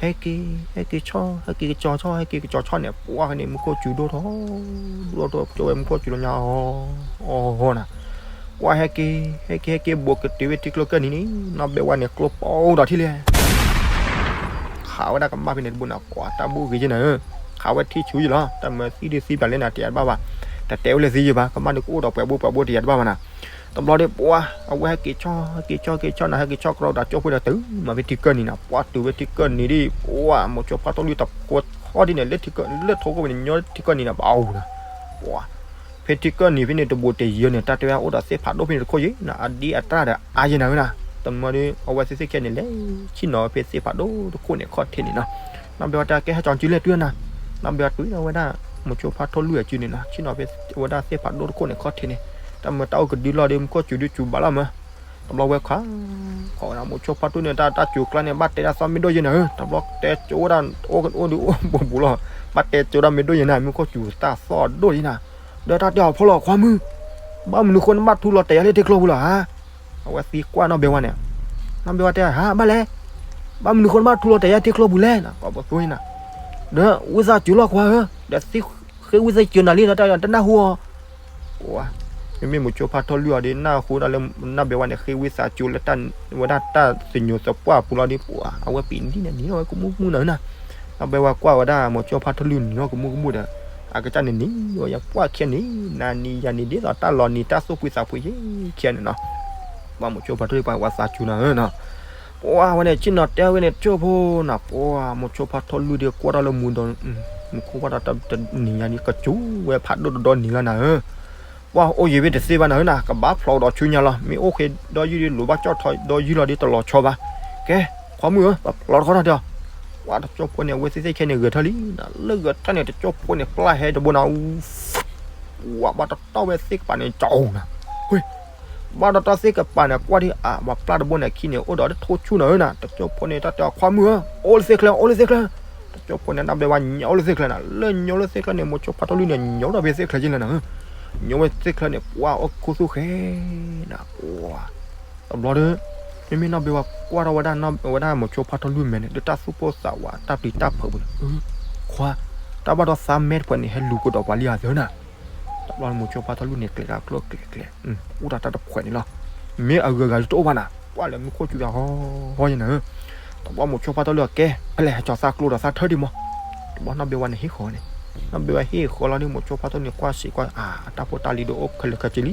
ဟဲက့ၤ ဟဲက့ၤဆီ ဟဲက့ၤကစီၤဆီ ဟဲက့ၤကစီၤဆီန့ၣ် ပှၤဖဲန့ၣ် မူခိၣ်စူၤဒိၣ်ထီၣ် ဒိၣ်ထီၣ် ကၠိဝဲမူခိၣ်စူၤလီၤညါ အီၣ် အီၣ်နၤ, ပှၤဟဲက့ၤ ဟဲက့ၤ ဟဲက့ၤ ဘူးကတုၤဝဲထံကျိကၢၢ်နံၤန့ၣ် နီၢ်ဘဲဝါန့ၣ် ကျိပီအီၤဒီးထံၣ်လဲၣ် ခးဝဲဒၣ်ကမၣ်ဖဲန့ၣ်တဘိနၤ ပှၤတၢ်ဘူၣ်ဂ့ၤက့နၤဧၢ, ခးဝဲထံၣ်ဆူယံၤလီၤ, တၢ်မၢသံဒုးသံပျးလဲၣ်နၤ တယၤတဘၣ်ဘၣ်, တတဲဝဲလၢသံယံၤဘၣ်, ကမၣ်ဒုးကအိၣ်ဒီးပှဲၤဘိပှဲၤဘိတယၤတဘၣ်ဘၣ်နၤ, တဘျီဒီး ပှၤ အဝဲဟဲက့ၤဆီ ဟဲက့ၤဆီ ဟဲက့ၤဆီနၤ ဟဲက့ၤဆီကရီတၢ်ကၠိၢ်ဖိဒီးတုၤမးဖဲထံကၢၢ်နံၤနၤ, ပှၤတုၤဝဲထံကၢၢ်နံၤဒ် ပှၤမိၤဆိဖါထီၣ်လွံၢ်တကိးဆီဒ်န့ၣ် လၢထံကၢၢ် လၢထိခိၣ်ဖဲန့ၣ် ညီထံကၢၢ်နံၤနၤ ဘၣ်အူနၤ, ပှၤ ဖဲထံကၢၢ်နံၤဖဲန့ၣ် တဘူးတယုၢ်န့ၣ် တၢ်တဲဝဲအိၣ်ဒီးသ့ၣ်ဖးဒိၣ်ဖဲန့ၣ်တခိၣ်ယံၤနၤ, အဒံအတၢ်ဒီးအါယံၤနၤဝဲနၤ, တမၢဒီး အဝဲသ့ၣ်သ့ၣ်ခဲန့ၣ်လဲၤ ဆ့ၣ်နီၤဖဲသ့ၣ်ဖးဒိၣ်တခိၣ်န့ၣ်ခီၣ်ထံးန့ၣ်နီၤ, နီၢ်ဘဲဝါတဲကဲဟဲကၠီၤစုလဲၣ်တုၤနၤ, နီၢ်ဘဲဝါတုၤဒီးဝဲဒၣ် မိၤဆိဖါထီၣ်လွံၢ်အစုန့ၣ်နီၤ, ဆ့ၣ်နီၤဖဲဝဲဒၣ်သ့ၣ်ဖးဒိၣ်တခိၣ်န့ၣ်ခီၣ်ထံးန့ၣ်, တၢ်မၢတၢ်အိၣ်ကဒုလီၤဒီး မူခိၣ်စူၤဒုစူၤဘၣ်လီၤမး, တဘျီဝဲခွါ ခိးဝဲဒၣ်မိၤဆိဖါထီၣ်လွံၢ်န့ၣ် တၢ်တၢ်စူၤကျါန့ၣ် ဘၣ်တဲဒၣ်သီမ့ၢ်ဒိၣ်ယဲနၤဧၢ, တဘျီတဲကၠိဝဲဒၣ် အိၣ်ကအိၣ်ဒုးအိၣ်ဘူးဘူးလီၤ, ဘၣ်တဲကၠိဒၣ်မ့ၢ်ဒိၣ်ယဲနၤ မူခိၣ်စူၤတၢ်သီၣ်ဒိၣ်ယဲနၤ, ဒီးတၢ်တဲအီၤဖီလီၤခွါမုၣ်, ဘၣ်မနုၤဃိနဘၣ်ထူလီၤတဲာ်ယၤလၢထံကျိပူၤလီၤဧါ, အဝဲသံကွၢ်နီၢ်ဘဲဝါန့ၣ်, နီၢ်ဘဲဝါတဲ ဟါ ဘၣ်လဲၣ်, ဘၣ်မနုၤဃိနဘၣ်ထူလီၤတဲာ်ယၤထံကျိပူၤလဲၣ်, ကိးပသူန့ၣ်နၤ, ဒီးဝံသးစူၤလီၤခွါဧၢ, ဒီးသံဃ့ဝံသးစူၤနၤလံ ဒီးတၢ်တနၢ်ဟူအီၤ ပှၤ မ့မ့ၢ်မိၤဆိဖါထီၣ်လွံၢ်အီၤဒီး နၢ်ဟူဒၣ်လၢ နီၢ်ဘဲဝါန့ၣ် ဃ့ဝံသးစူၤလၢတၢ် ဝဲဒၣ်တၢ်သညူးသပှၢ်အပူၤလီၤဒီး ပှၤ အဝဲပံၤနံၣ်န့ၣ် နံၤထီၣ်ဝဲကမူၣ်ကမူၣ်နၤဧၢနၤ, နီၢ်ဘဲဝါကွၢ်ဝဲဒၣ်မိၤဆိဖါထီၣ်လွံၢ် နံၤထီၣ်ကမူၣ်ကမူၣ်ဒီး အကစၢ်န့ၣ်နံၤ ဝဲယပှၢ်ခံဂၤန့ၣ် နၤနံၤယၤနံၤ ဒ်သိးတၢ်လီၤနံၤတၢ်သူၣ်ဖှံသးဖှံယဲခံဂၤန့ၣ်နီၤ, ပှၤမိၤဆိဖါထီၣ်လွံၢ် ပှၤဝဲသးစူၤနၤဧၢနီၤ ပှၤဝဲန့ၣ် ဆ့ၣ်နီၤတဲဝဲန့ၣ် ကၠိဖိနၤ ပှၤမိၤဆိဖါထီၣ်လွံၢ်ဒီး ကွၢ်ထီၣ်လၢမူဒီး မူခိၣ်ကွၢ်ထီၣ်တနံၤညါန့ၣ် ကစူၤဝဲဖးဒိၣ်တဒီနံၤလီၤနၤဧၢ, ပှၤအိၣ်ယံၤဝဲတသ့ဘၣ်နၤဧၢနၤ ကဘၣ်ဖျီဒီးဆူညါလီၤ မ့ၢ်အိၣ်ဃ့ဒီးယုၢ်ဒီး လိၤဘၣ်ကၠီၣ်ထီဒီးယုၢ်လီၤဒီးတလီၤဆီဘၣ်, ကဲ ခွါမုၣ်ဧၢ ပဖျီတခီထီၣ်ဒီး, ပှၤတကၠိဖိန့ၣ် အဝဲသ့ၣ်သ့ၣ်ခဲန့ၣ်ဂဲၤထၢၣ်လံနၤ လၢဂဲၤထၢၣ်န့ၣ် တကၠိဖိန့ၣ် ပျၢ်ဟဲတဘိနၤ ဝးဘၣ်တတီၢ်ဝဲသ့ၣ်ကပၤန့ၣ် ကၠီနၤ, ဝဲ, ပ ဘၣ်ဒီးတၢ်သ့ၣ်ကပၤန့ၣ် ကွၢ်ဒ်အါ ပှၤပျၢ်တဘိန့ၣ် အခံန့ၣ် အိၣ်ဒီးတထိဆူနီၤဧၢနၤ, တကၠိဖိန့ၣ် တၢ်တဲအီၤ ခွါမုၣ်ဧၢ, အိၣ်လၢသ့ၣ်ချၢ အိၣ်လၢသ့ၣ်ချၢ, တကၠိဖိန့ၣ် နီၢ်ဘဲဝါညီအိၣ်လၢသ့ၣ်ချၢနၤ, လၢညီလၢသ့ၣ်ချၢန့ၣ် မိၤဆိဖါထီၣ်လွံၢ်န့ၣ် ညီထီၣ်ဖဲသ့ၣ်ချၢက့လၢနၤဧၢ, ညီဝဲသ့ၣ်ချၢန့ၣ် ပှၤအိၣ်ခူသူၣ်ဃဲနၤ, ပှၤ တဘျီဒီး မ့မ့ၢ်နီၢ်ဘဲဝါကွၢ်ထီၣ်ဝဲဒၣ် ဝဲဒၣ်မိၤဆိဖါထီၣ်လွံၢ်မဲန့ၣ် ဒီးတၢ်သူၣ်ပိၢ်သးဝး တၢ်ပျံၤတၢ်ဖုးပူၤန့ၣ်, ခွါ, တၢ်ဘၣ်ဒီးသးမဲတဖုန့ၣ် ဟဲလူၤကဒီးပှၤလံဧါသ့ၣ်နၤ, တဘျီမိၤဆိဖါထီၣ်လွံၢ်န့ၣ် ကျဲၤတၢ်ကျိၣ်ကျဲၤကျဲၤ, အိၣ်ဒီးတၢ်တဖုန့ၣ်လီၤ, မ့ၢ်အဂုၤအဂၤတအိၣ်ဘၣ်နၤ, ကွၢ်လၢမူခိၣ်စူၤယၤဟီဟီယဲနၤဧၢ, တဘျီမိၤဆိဖါထီၣ်လွံၢ်အကဲ ဖဲလဲၣ်ဟဲကၠီၤသးကျိဒီးသးထၢဒံးမး, တဘျီနီၢ်ဘဲဝါန့ၣ်ဟ့ၣ်ဃီၤန့ၣ်, နီၢ်ဘဲဝါဟ့ၣ်ဃီၤလီၤန့ၣ် မိၤဆိဖါထီၣ်လွံၢ်န့ၣ် ကွၢ်စံးကွၢ် အါ အတၢ်ဖိတၢ်လံၤဒီးအိၣ်ခဲလၢာ်ခဲဆ့လံ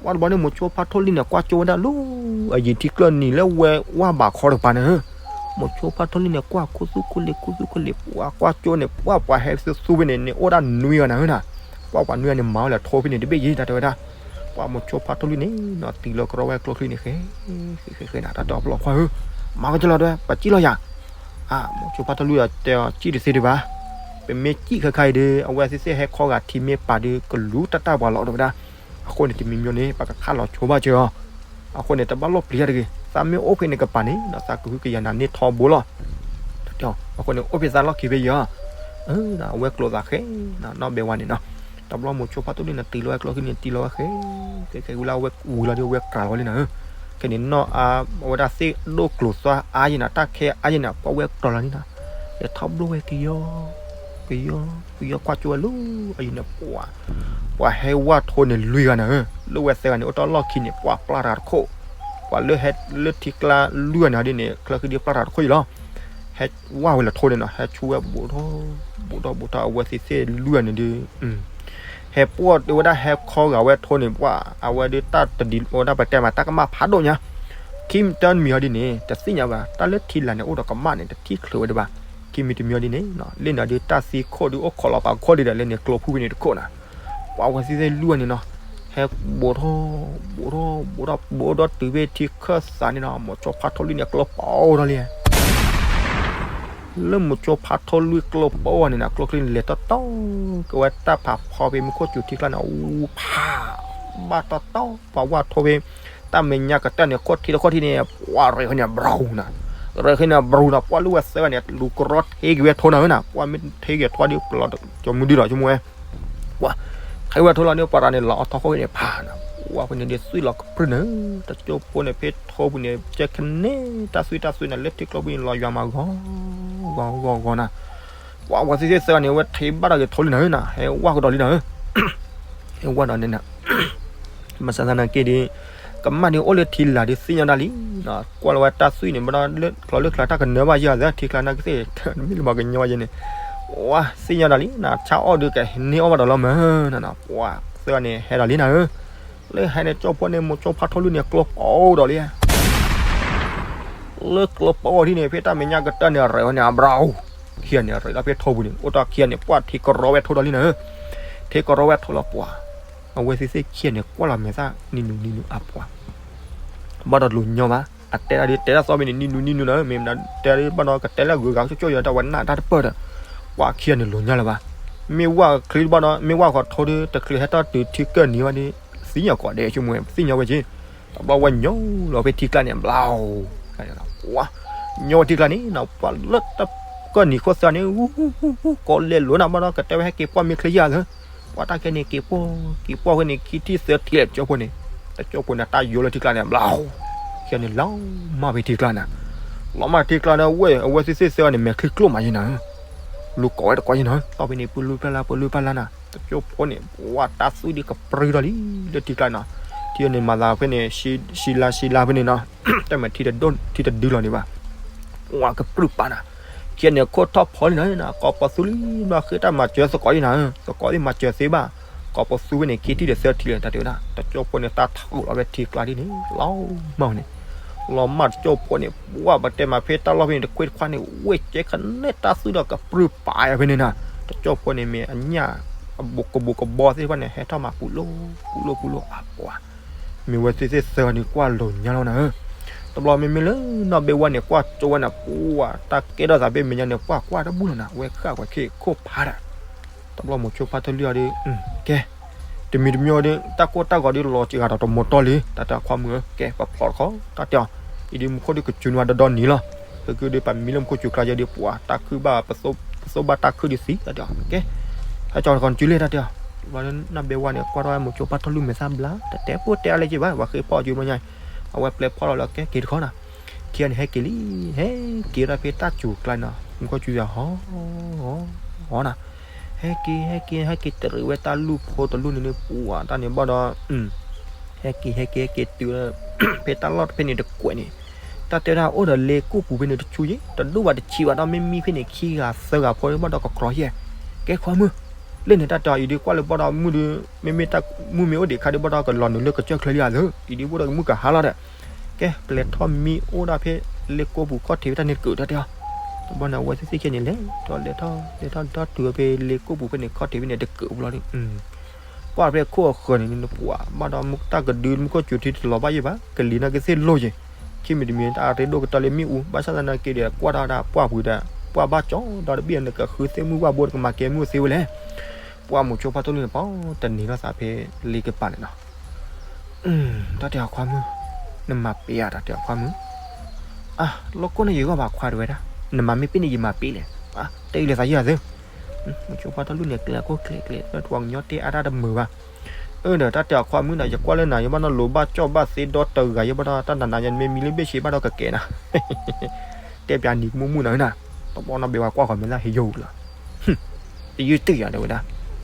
ပှၤတဘျီန့ၣ် မိၤဆိဖါထီၣ်လွံၢ်န့ၣ် ကွၢ်ကၠိဝဲဒၣ်လၢ အယံၤထံကျၢၢ်နံၤလၢဝဲဝၢ်ဘးခီတကပၤန့ၣ်ဧၢ, မိၤဆိဖါထီၣ်လွံၢ်န့ၣ် ကွၢ်ခူသူၣ်ခူလံၤ ခူသူၣ်ခူလံၤ ပှၤကွၢ်ကၠိန့ၣ် ပှၤပှၤဟဲသူသူဖဲန့ၣ်န့ၣ် အိၣ်ဒၣ်နွံဂၤနၤဧၢနၤ, ပှၤပှၤနွံဂၤန့ၣ် မၤဝဲလၢထိဖဲန့ၣ်တဘ့ၣ်ယံၤ တၢ်တဲဝဲဒၣ်, ပှၤမိၤဆိဖါထီၣ်လွံၢ်န့ၣ်နီၤ တံၤလီၤကရီဝဲကျိချံန့ၣ် ဃဲ ဃဲ ဃဲ ဃဲနၤ တၢ်တဲအီၤပျီခွါဧၢ, မၤဝဲကလီၤဒဲ ပစံၣ်လီၤယၤ, အါ မိၤဆိဖါထီၣ်လွံၢ်တဲအီၤ စံၣ်တသ့ဒံးဘၣ်, ပမ့ၢ်စံၣ်ခဲခါအံၤဒီး အဝဲသ့ၣ်သ့ၣ်ဟဲခီဂာ်ထံမ့ၢ်ပာ်ဒီး ကလူၤတၢ်တၢ်ပှၤလီၤ တဲဝဲဒၣ်, အဃိန့ၣ် တမံၤမံၤန့ၣ် ပကခးလီၤဆိဘၣ်စၢၤအီၤ, အဃိန့ၣ် တဘၣ်လီၢ်ပျံၤတၢ်တဂ့ၤ, သးမ့ၢ်အိၣ်ဖဲန့ၣ်ကပၤန့ၣ်နီၤ သးကဟုကယာ်နၤန့ၢ်ထီဘိလီၤ အဃိန့ၣ် အိၣ်ဖဲသးလီၢ်ခံဖဲယံၤ, အဝဲကျိသးဃဲ, နီၢ်ဘဲဝါန့ၣ်နီၤ, တဘျီမိၤဆိဖါထီၣ်လွံၢ်န့ၣ် တံၤလီၤဝဲကျိချံန့ၣ် တံၤလီၤဝဲဃဲ, ဃဲဃဲဝံၤလီၤ အဝဲဝံၤလီၤဒီး အဝဲကြၤလီၤဝဲလံနၤဧၢ, ခဲန့ၣ်နီၢ်အါ အဝဲဒၣ်သ့ၣ်ဒိၣ်ကျိၤသွါအါယံၤနၤ တၢ်ခဲအါယံၤနၤ ပှၤဝဲကြၤလီၤလံနၤ, လဲၤထီၣ်ဘျီဝဲကယီ ကယီ ကယီကွၢ်ကၠိဝဲလၢ အယံၤန့ၣ် ပှၤ ပှၤဟဲဝၢ်ထိန့ၣ်လွံၢ်ဂၤနၤဧၢ, လၢဝဲသၢဂၤန့ၣ် အိၣ်တ့ၢ်လီၢ်ခံန့ၣ် ပှၤပျၢ်တဂၤတခိၣ်, ပှၤလၢဟဲလၢထံကျါလွံၢ်ဂၤန့ၣ်ဒ်န့ၣ် ကျၢၤဃံဒ်ပျၢ်တဂၤတခိၣ်အံၤလီၤ, ဟဲဝၢ်ဝဲလၢထိန့ၣ်နီၤ ဟဲဆူဝဲဘူးထီၣ် ဘူးထီၣ်ဘူးထီၣ် အဝဲသ့ၣ်သ့ၣ်လွံၢ်ဂၤန့ၣ်ဒီး ဟဲပှီၢ်တဲဝဲဒၣ်ဟဲခီဂာ်ဝဲထိန့ၣ် ပှၤ အဝဲဒၣ်တၢ်တဒ်ဝဲဒၣ်ပတဲမး တၢ်ကမၣ်ဖးဒိၣ်ညါ, ခံမံၤတမံၤအီၤဒ်န့ၣ် တသ့ၣ်ညါဘၣ် တၢ်လၢထံလာ်န့ၣ် အိၣ်ဒီးကမၣ်န့ၣ် တထံၣ်ချုးဝဲဒံးဘၣ်, ခံမံၤတမံၤအီၤဒ်န့ၣ် လၢန့ၣ်ဒီးတၢ်သံခိၣ်ဒုးအိၣ်ခိးလီၤပာ်ခိၣ်ဒံးဒီး လၢန့ၣ်ကျိဖုၣ်ဖဲန့ၣ်တခိၣ်နၤ, ပှၤဝဲသ့ၣ်သ့ၣ်လွံၢ်ဂၤန့ၣ်နီၤ, ဟဲဘူးထီၣ် ဘူးထီၣ် ဘူးထီၣ် ဘူးထီၣ်တုၤဖဲထံခၢၣ်သးန့ၣ်နီၤ မိၤဆိဖါထီၣ်လွံၢ်န့ၣ် ကျိပအိၣ်ထီၣ်လံ လၢမိၤဆိဖါထီၣ်လွံၢ်ကျိပအိၣ်န့ၣ်နီၤ ကျိချံန့ၣ် လဲၤတီတီ ကဝဲတၢ်ဖးဖီဖဲမူခိၣ်စူၤထံကျါန့ၣ် အူဖး ဘၣ်တီတီ ပှၤဝၢ်ထိဖဲ တၢ်မဲာ်ညါကတၢၢ်န့ၣ် ခိၣ်ထံတခိၣ်ထံန့ၣ် ပှၤရဲၣ်ဃီန့ၣ် ဘြူၤနၤ, ရဲၣ်ဃီန့ၣ် ဘြူၤနၤ ပှၤလၢဝဲသၢဂၤန့ၣ် လူၤကရီထံက့ၤဝဲထိနၤဧၢနၤ ပှၤမ့ၢ်ထံက့ၤထိဒီး ပလီၤကၠီမုၢ်ဒုလီၤ ဆိကမိၣ်ဝဲ ပှၤ ခဲဝဲထိလီၤန့ၣ် ပှၤတဂၤန့ၣ် လီၤအီၣ်ထီၣ်ခိၣ်န့ၣ် ဖးနၤ, ပှၤဖဲန့ၣ်ဒုးသွံၣ်လီၤကပြုၢ်နၤ, တကၠိဖိန့ၣ် ဖဲထိပူၤန့ၣ် ကဲကနဲ တၢ်သွံၣ်တၢ်သွံၣ်နၤ လၢထံကျိပူၤန့ၣ် လီၤယွၤမးဂီၤ ဂီၤဂီၤဂီၤနၤ, ပှၤဝဲသ့ၣ်သ့ၣ်သၢဂၤန့ၣ် ဝဲထံၣ်ဘၣ်တၢ်ဂ့ၤထိလံနၤဧၢနၤ ဟဲဝၢ်ကဒီးလံနၤဧၢ ဟဲဝၢ်ဒီးန့ၣ်နၤ မၤစၢၤသးနၤက့ၤဒီး ကမၣ်ဒုးအိၣ်လၢထံလာ်ဒုးသ့ၣ်ညါဒၣ်လံ, ကွၢ်လီၤဝဲတၢ်သွံၣ်န့ၣ် ဘၣ်ဒီးလၢကျီလၢကျါတၢ်ကနၢဘၣ်ယဲၢ်သၢထံကျါန့ၣ်ကသ့ၣ် မ့ၢ်လၢမၤကညီယဲၢ်န့ၣ်, ဝဲသ့ၣ်ညါဒၣ်လံနၤ ဆါအီၣ်ဒုးကဟဲန့ၢ်အီၣ်ဘၣ်ဒီးလီၤမၢ်နၤ, ပှၤသၢဂၤန့ၣ် ဟဲဒၣ်လံနၤဧၢ, လၢဟဲန့ၣ်ကၠိဖိန့ၣ် မိၤဆိဖါထီၣ်လွံၢ်န့ၣ် ကျိပအိၣ်ဒီးလံ လၢကျိပအိၣ်ဒ်န့ၣ် ဖဲတၢ်မဲာ်ညါကတၢၢ်န့ၣ် ရဲၣ်ဝဲန့ၣ် အဘြူၤ, ခံဂၤန့ၣ် ရဲၣ်လီၤဖဲထိပူၤန့ၣ် အိၣ်တ့ၢ်ခံဂၤန့ၣ် ပှၤထံကရီဝဲထိဒီးလံနၤဧၢ, ထံကရီဝဲထိလီၤပှၤ, အဝဲသ့ၣ်သ့ၣ်ခံဂၤန့ၣ် ကွၢ်လီၤမဲာ်သၣ် နံၤနူၤနံၤနူၤအပှၤ ဘၣ်ဒီးလိၤညီဘၣ်, အတဲဒၣ်ဒုးတဲတၢ်သီဖဲန့ၣ် နံၤနူၤနံၤနူၤနၤဧၢ, မ့ၢ်မနုၤတဲဒၣ်ဘၣ်ဒီး ကတဲလၢအဂုၤအဂၤကၠိကၠိယၤတၢ်ဝဲနၢ်တၢ်တပၢၢ်ဒီး, ပှၤခံဂၤန့ၣ်လိၤညီလၢၤဘၣ်, မ့ၢ်ဝၢ်ချံတဘၣ်ဒီး မ့ၢ်ဝၢ်ဃီၤထိဒီး တချုးဟဲထီၣ်တုၤထံကၢၢ်နံၤဘၣ်ဒီး သ့ၣ်ညါကိးဂၤဒဲး ဆိကမိၣ်ဝဲ သ့ၣ်ညါဝဲက့ၤ, တဘျီဝဲညီလီၤဖဲထံကျါန့ၣ် ဘျီ ညီဝဲထံကျါန့ၣ်နီၤ ပှၤလၢတၢ်ကၢၢ်နံၤခိၣ်သၢန့ၣ် ဟူဟူဟူဟူ ကိးလဲၤလိာ်နၤဘၣ်ဒီး ကတဲဝဲဟဲက့ၤပှီၢ်မ့ၢ်ချ့ယၤသၢ, ပှၤတၢ်ခဲန့ၣ် က့ၤပှီၢ် က့ၤပှီၢ်ဝဲန့ၣ် ခံထံၣ်သၢထံၣ်လၢကၠိဖိန့ၣ်, တကၠိဖိန့ၣ် တၢ်ယိလၢထံကျါန့ၣ် ဘျီ ခံဂၤန့ၣ် လီၤမၢ်ဖဲထံကျါနၤ, လီၤမၢ်ထံကျါန့ၣ် ဝဲ အဝဲသ့ၣ်သ့ၣ်သၢန့ၣ် မဲာ်ချံကျိၣ်မးယဲၢ်နၤ, လူၤကိးဝဲတကိးယဲၢ်နၤ, တီၢ်ဖဲန့ၣ် ပလုၢ်ပျၢ်လၢ ပလုၢ်ပျၢ်လၢနၤ, တကၠိဖိန့ၣ် ပှၤတၢ်သွံၣ်ဒုးကပြုၢ်ထီၣ်လံ လၢထံကျါနၤ, ထံန့ၣ်မၤသးဖဲန့ၣ် ရှံလါရှံလါဖဲန့ၣ်နီၤ တၢ်မၤထံတဒုလီၤန့ၣ်ဘၣ်, ပှၤကပြုၢ်ပာ်နၤ, ခံဂၤန့ၣ် ခိၣ်ထီၣ်ဖီလံနၤ, ကိးပသူလံ ဘျီဃ့တၢ်မၤစၢၤသကိးယဲၢ်နၤ, သကိးသ့ၣ်မၤစၢၤသ့ဘၣ်, ကိးပသူဖဲန့ၣ် ခံထံၣ်ဒီးသၢထံၣ်လၢတၢ်တဲဝဲဒၣ်, တကၠိဖိန့ၣ် တၢ်ထီၣ်လီၤဝဲထံကျါဒ်န့ၣ် လီၤမၢ်န့ၣ်, လီၤမၢ်တကၠိဖိန့ၣ် ပှၤပတဲမၤဖဲတၢ်လီၢ်ဖဲန့ၣ် တကွ့ၢ်တခွါန့ၣ် ဝဲကဲခနဲတၢ်သွံၣ်ဒီးကပြုၢ်ပာ်ယၤဖဲန့ၣ်နၤ, တကၠိဖိန့ၣ်မ့ၢ်အညၣ် အဘူးကဘူးကဘီသ့ၣ်တဖၣ်န့ၣ် ဟဲထီၣ်မၤပူၤလိၣ် ပူၤလိၣ်ပူၤလိၣ်အပှၤ, မ့ၢ်ဝဲသ့ၣ်သ့ၣ်သၢဂၤန့ၣ် ကွၢ်လိၤညါလီၤနၤဧၢ, တဘျီမ့မ့ၢ်လၢနီၢ်ဘ့ဝါန့ၣ် ကွၢ်ကၠိဝဲနၤ ပှၤတၢ်ကဲထီၣ်သးဖဲမဲာ်ညါန့ၣ် ပှၤကွၢ်တဘူၣ်လီၤနၤ ဝဲဃၣ်ကွၢ်ခ့ခိၣ်ဖးဒၣ်, တဘျီမိၤဆိဖါထီၣ်လွံၢ်အီၤဒီး ကဲ, တ တမံၤတမံၤဒီး တၢ်ကိၢ်တၢ်ဂီၤဒ်လီၤစှၤဒီးတမီၤတီၢ်လံ တၢ်တဲအီၤခွါမုၣ်ဧၢ, ကဲပဖျီတခီ တၢ်တဲအီၤ, အံၤဒ်မူခိၣ်ဒ်ကစူနဝဲဒီဒီနံၤလီၤ, ဟဲက့ၤဒ်ပမံလၢမူခိၣ်စူၤကျါယဲဒ်ပှၤ တၢ်ခုၣ်ဘၣ် ပသိၣ်ဘၣ်တၢ်ခုၣ်ဒ်သံ တၢ်တဲအီၤ, ကဲ ဟဲကၠီတခီနစုလံ တၢ်တဲအီၤ, ဘျီန့ၣ်ဘဲဝါန့ၣ် ကွၢ်ထီၣ်မိၤဆိဖါထီၣ်လွံၢ်မဲာ်သၣ်ဘျါ တတဲဖိတဲအါလၢက့ဘၣ် ပှၤဃ့ဖီၣ်အီၤက့ဘျီညါ, အဝဲပျဲဖီၣ်လီၤလၢကဲက့ၤတခီနီၤ, ခံဂၤန့ၣ်ဟဲက့ၤလံ, ဟဲက့ၤဒၣ်ဖဲတၢ်စူၤကျါနီၤ မူခိၣ်စူၤယၤဟီ ဟီနီၤ, ဟဲက့ၤ ဟဲက့ၤ ဟဲက့ၤတရံးဝဲတၢ်လူၢ်ဖိတလူၢ်န့ၣ်န့ၣ် ပှၤတၢ်န့ၣ်ဘၣ်ဒီး ဟဲက့ၤ ဟဲက့ၤ ဟဲက့ၤတုၤ ဖဲတၢ်လီၢ်တဖဲန့ၣ်တကွဲးန့ၣ်, တၢ်တဲဒၣ်အိၣ်ဒီးလ့ကိၢ်ပူၤဖဲန့ၣ်တဆူယဲ တဒိၣ်ဘၣ်တဆံးဘၣ်ဒီး မ့မ့ၢ်ဖဲန့ၣ်ခံဂၤသၢဂၤဖိဘၣ်ဒီးကကြီယဲၢ်, ကဲခွါမုၣ်, လၢန့ၣ်တၢ်တဲအီၤ အံၤဒ်ကွၢ်လၢဘၣ်ဒီးမုၢ်ဒ် မ့မ့ၢ်တၢ်မုၢ်မ့ၢ်အိၣ်ဒံးခါဒ်ဘၣ်ဒီးကလီၤနုာ်လၢကစၢၢ်ချၢလံဧါသၢ, အံၤဒ်ဘၣ်ဒီးကမုၢ်ကဟါလီၤဒီး ကဲပျဲထီၣ်မံအိၣ်ဒၣ်ဖဲလ့ကိၢ်ပူၤခီၣ်ထံးဖဲတၢ်န့ၣ်တကုာ်တၢ်တဲအီၤ, တဘျီန့ၣ် အဝဲသ့ၣ်သ့ၣ်ခဲန့ၣ်လဲၤထီၣ်လဲၤထီၣ်လဲၤထီၣ်ဒီတုၤဖဲလ့ကိၢ်ပူၤဖဲန့ၣ်ခီၣ်ထံးဖဲန့ၣ်တကုာ်ဘျီဒီး ကွၢ်ဖဲခိၣ်အဃၢၤန့ၣ် နပှၤဘၣ်ဒီးမူတၢ်ကဒုမူခိၣ်စူၤထံတလီၤဘၣ်ယဲၢ်ဘၣ် ကလံၤနီၢ်ကသ့ၣ်လိၣ်ယဲၢ်, ခံမံၤတမံၤတၢ်အရ့ဒိၣ်ကတၢၢ်လၢမ့ၣ်အူ ဘၣ်ဆၣ်သနာ်က့ဒီး ကွၢ်တၢ်ဒၣ်ပှၢ်ပူၤဒီး ပှၢ်ဘၣ်ကၠီဒီးတဘ့ၣ်နကဃုသ့ၣ်မုၢ်ဘၣ်ဘိတကမၤကဲမုၢ်သ့ဝဲလဲၣ်, ပှၢ်မိၤဆိဖါထီၣ်လွံၢ်န့ၣ် ပှၤတန့ၢ်ထီၣ်သးဖဲလ့ကပၤန့ၣ်နီၤ တၢ်တဲအီၤခွါမုၣ်, နမၤပ့ၤဧါ တၢ်တဲအီၤခွါမုၣ်, အါ လီၢ်ကိၢ်န့ၣ်ယဂီၢ်ဘၣ်ခွါတဝဲဒၣ်, နမၤမ့ၢ်ပ့ၤန့ၣ်ယမၤပ့ၤလဲၣ်, တဲအံၤလၢသးယဲၢ်သၢ, မိၤဆိဖါထီၣ်လွံၢ်န့ၣ် ကျဲၤကိၢ်ကျဲၤကျဲၤ တဝီကညီတဲအါတၢ်တမုာ်ဘၣ်, အၢဒီးတၢ်တဲအီၤခွါမုၣ်ဒီး ယကွၢ်လၢနၤ ယဘၣ်နီၢ်လိၤဘၣ်ကၠီၣ်ဘၣ်သ့ဒီတဂၤ ယဘၣ်ဒီးတၢ်နးနးယမ့ၢ်မံလၢဘ့ၣ်ဆ့ဘၣ်ဒီးကကဲနၤ တဲပၠးနံၤကမူၣ်မုၣ်နၤဧၢနၤ, တဘျီနီၢ်ဘဲဝါကွၢ်ဃီၤမဲာ်သၣ်ဟ့ယိၤလီၤ, တယုၢ်တယၤတဲဝဲဒၣ်,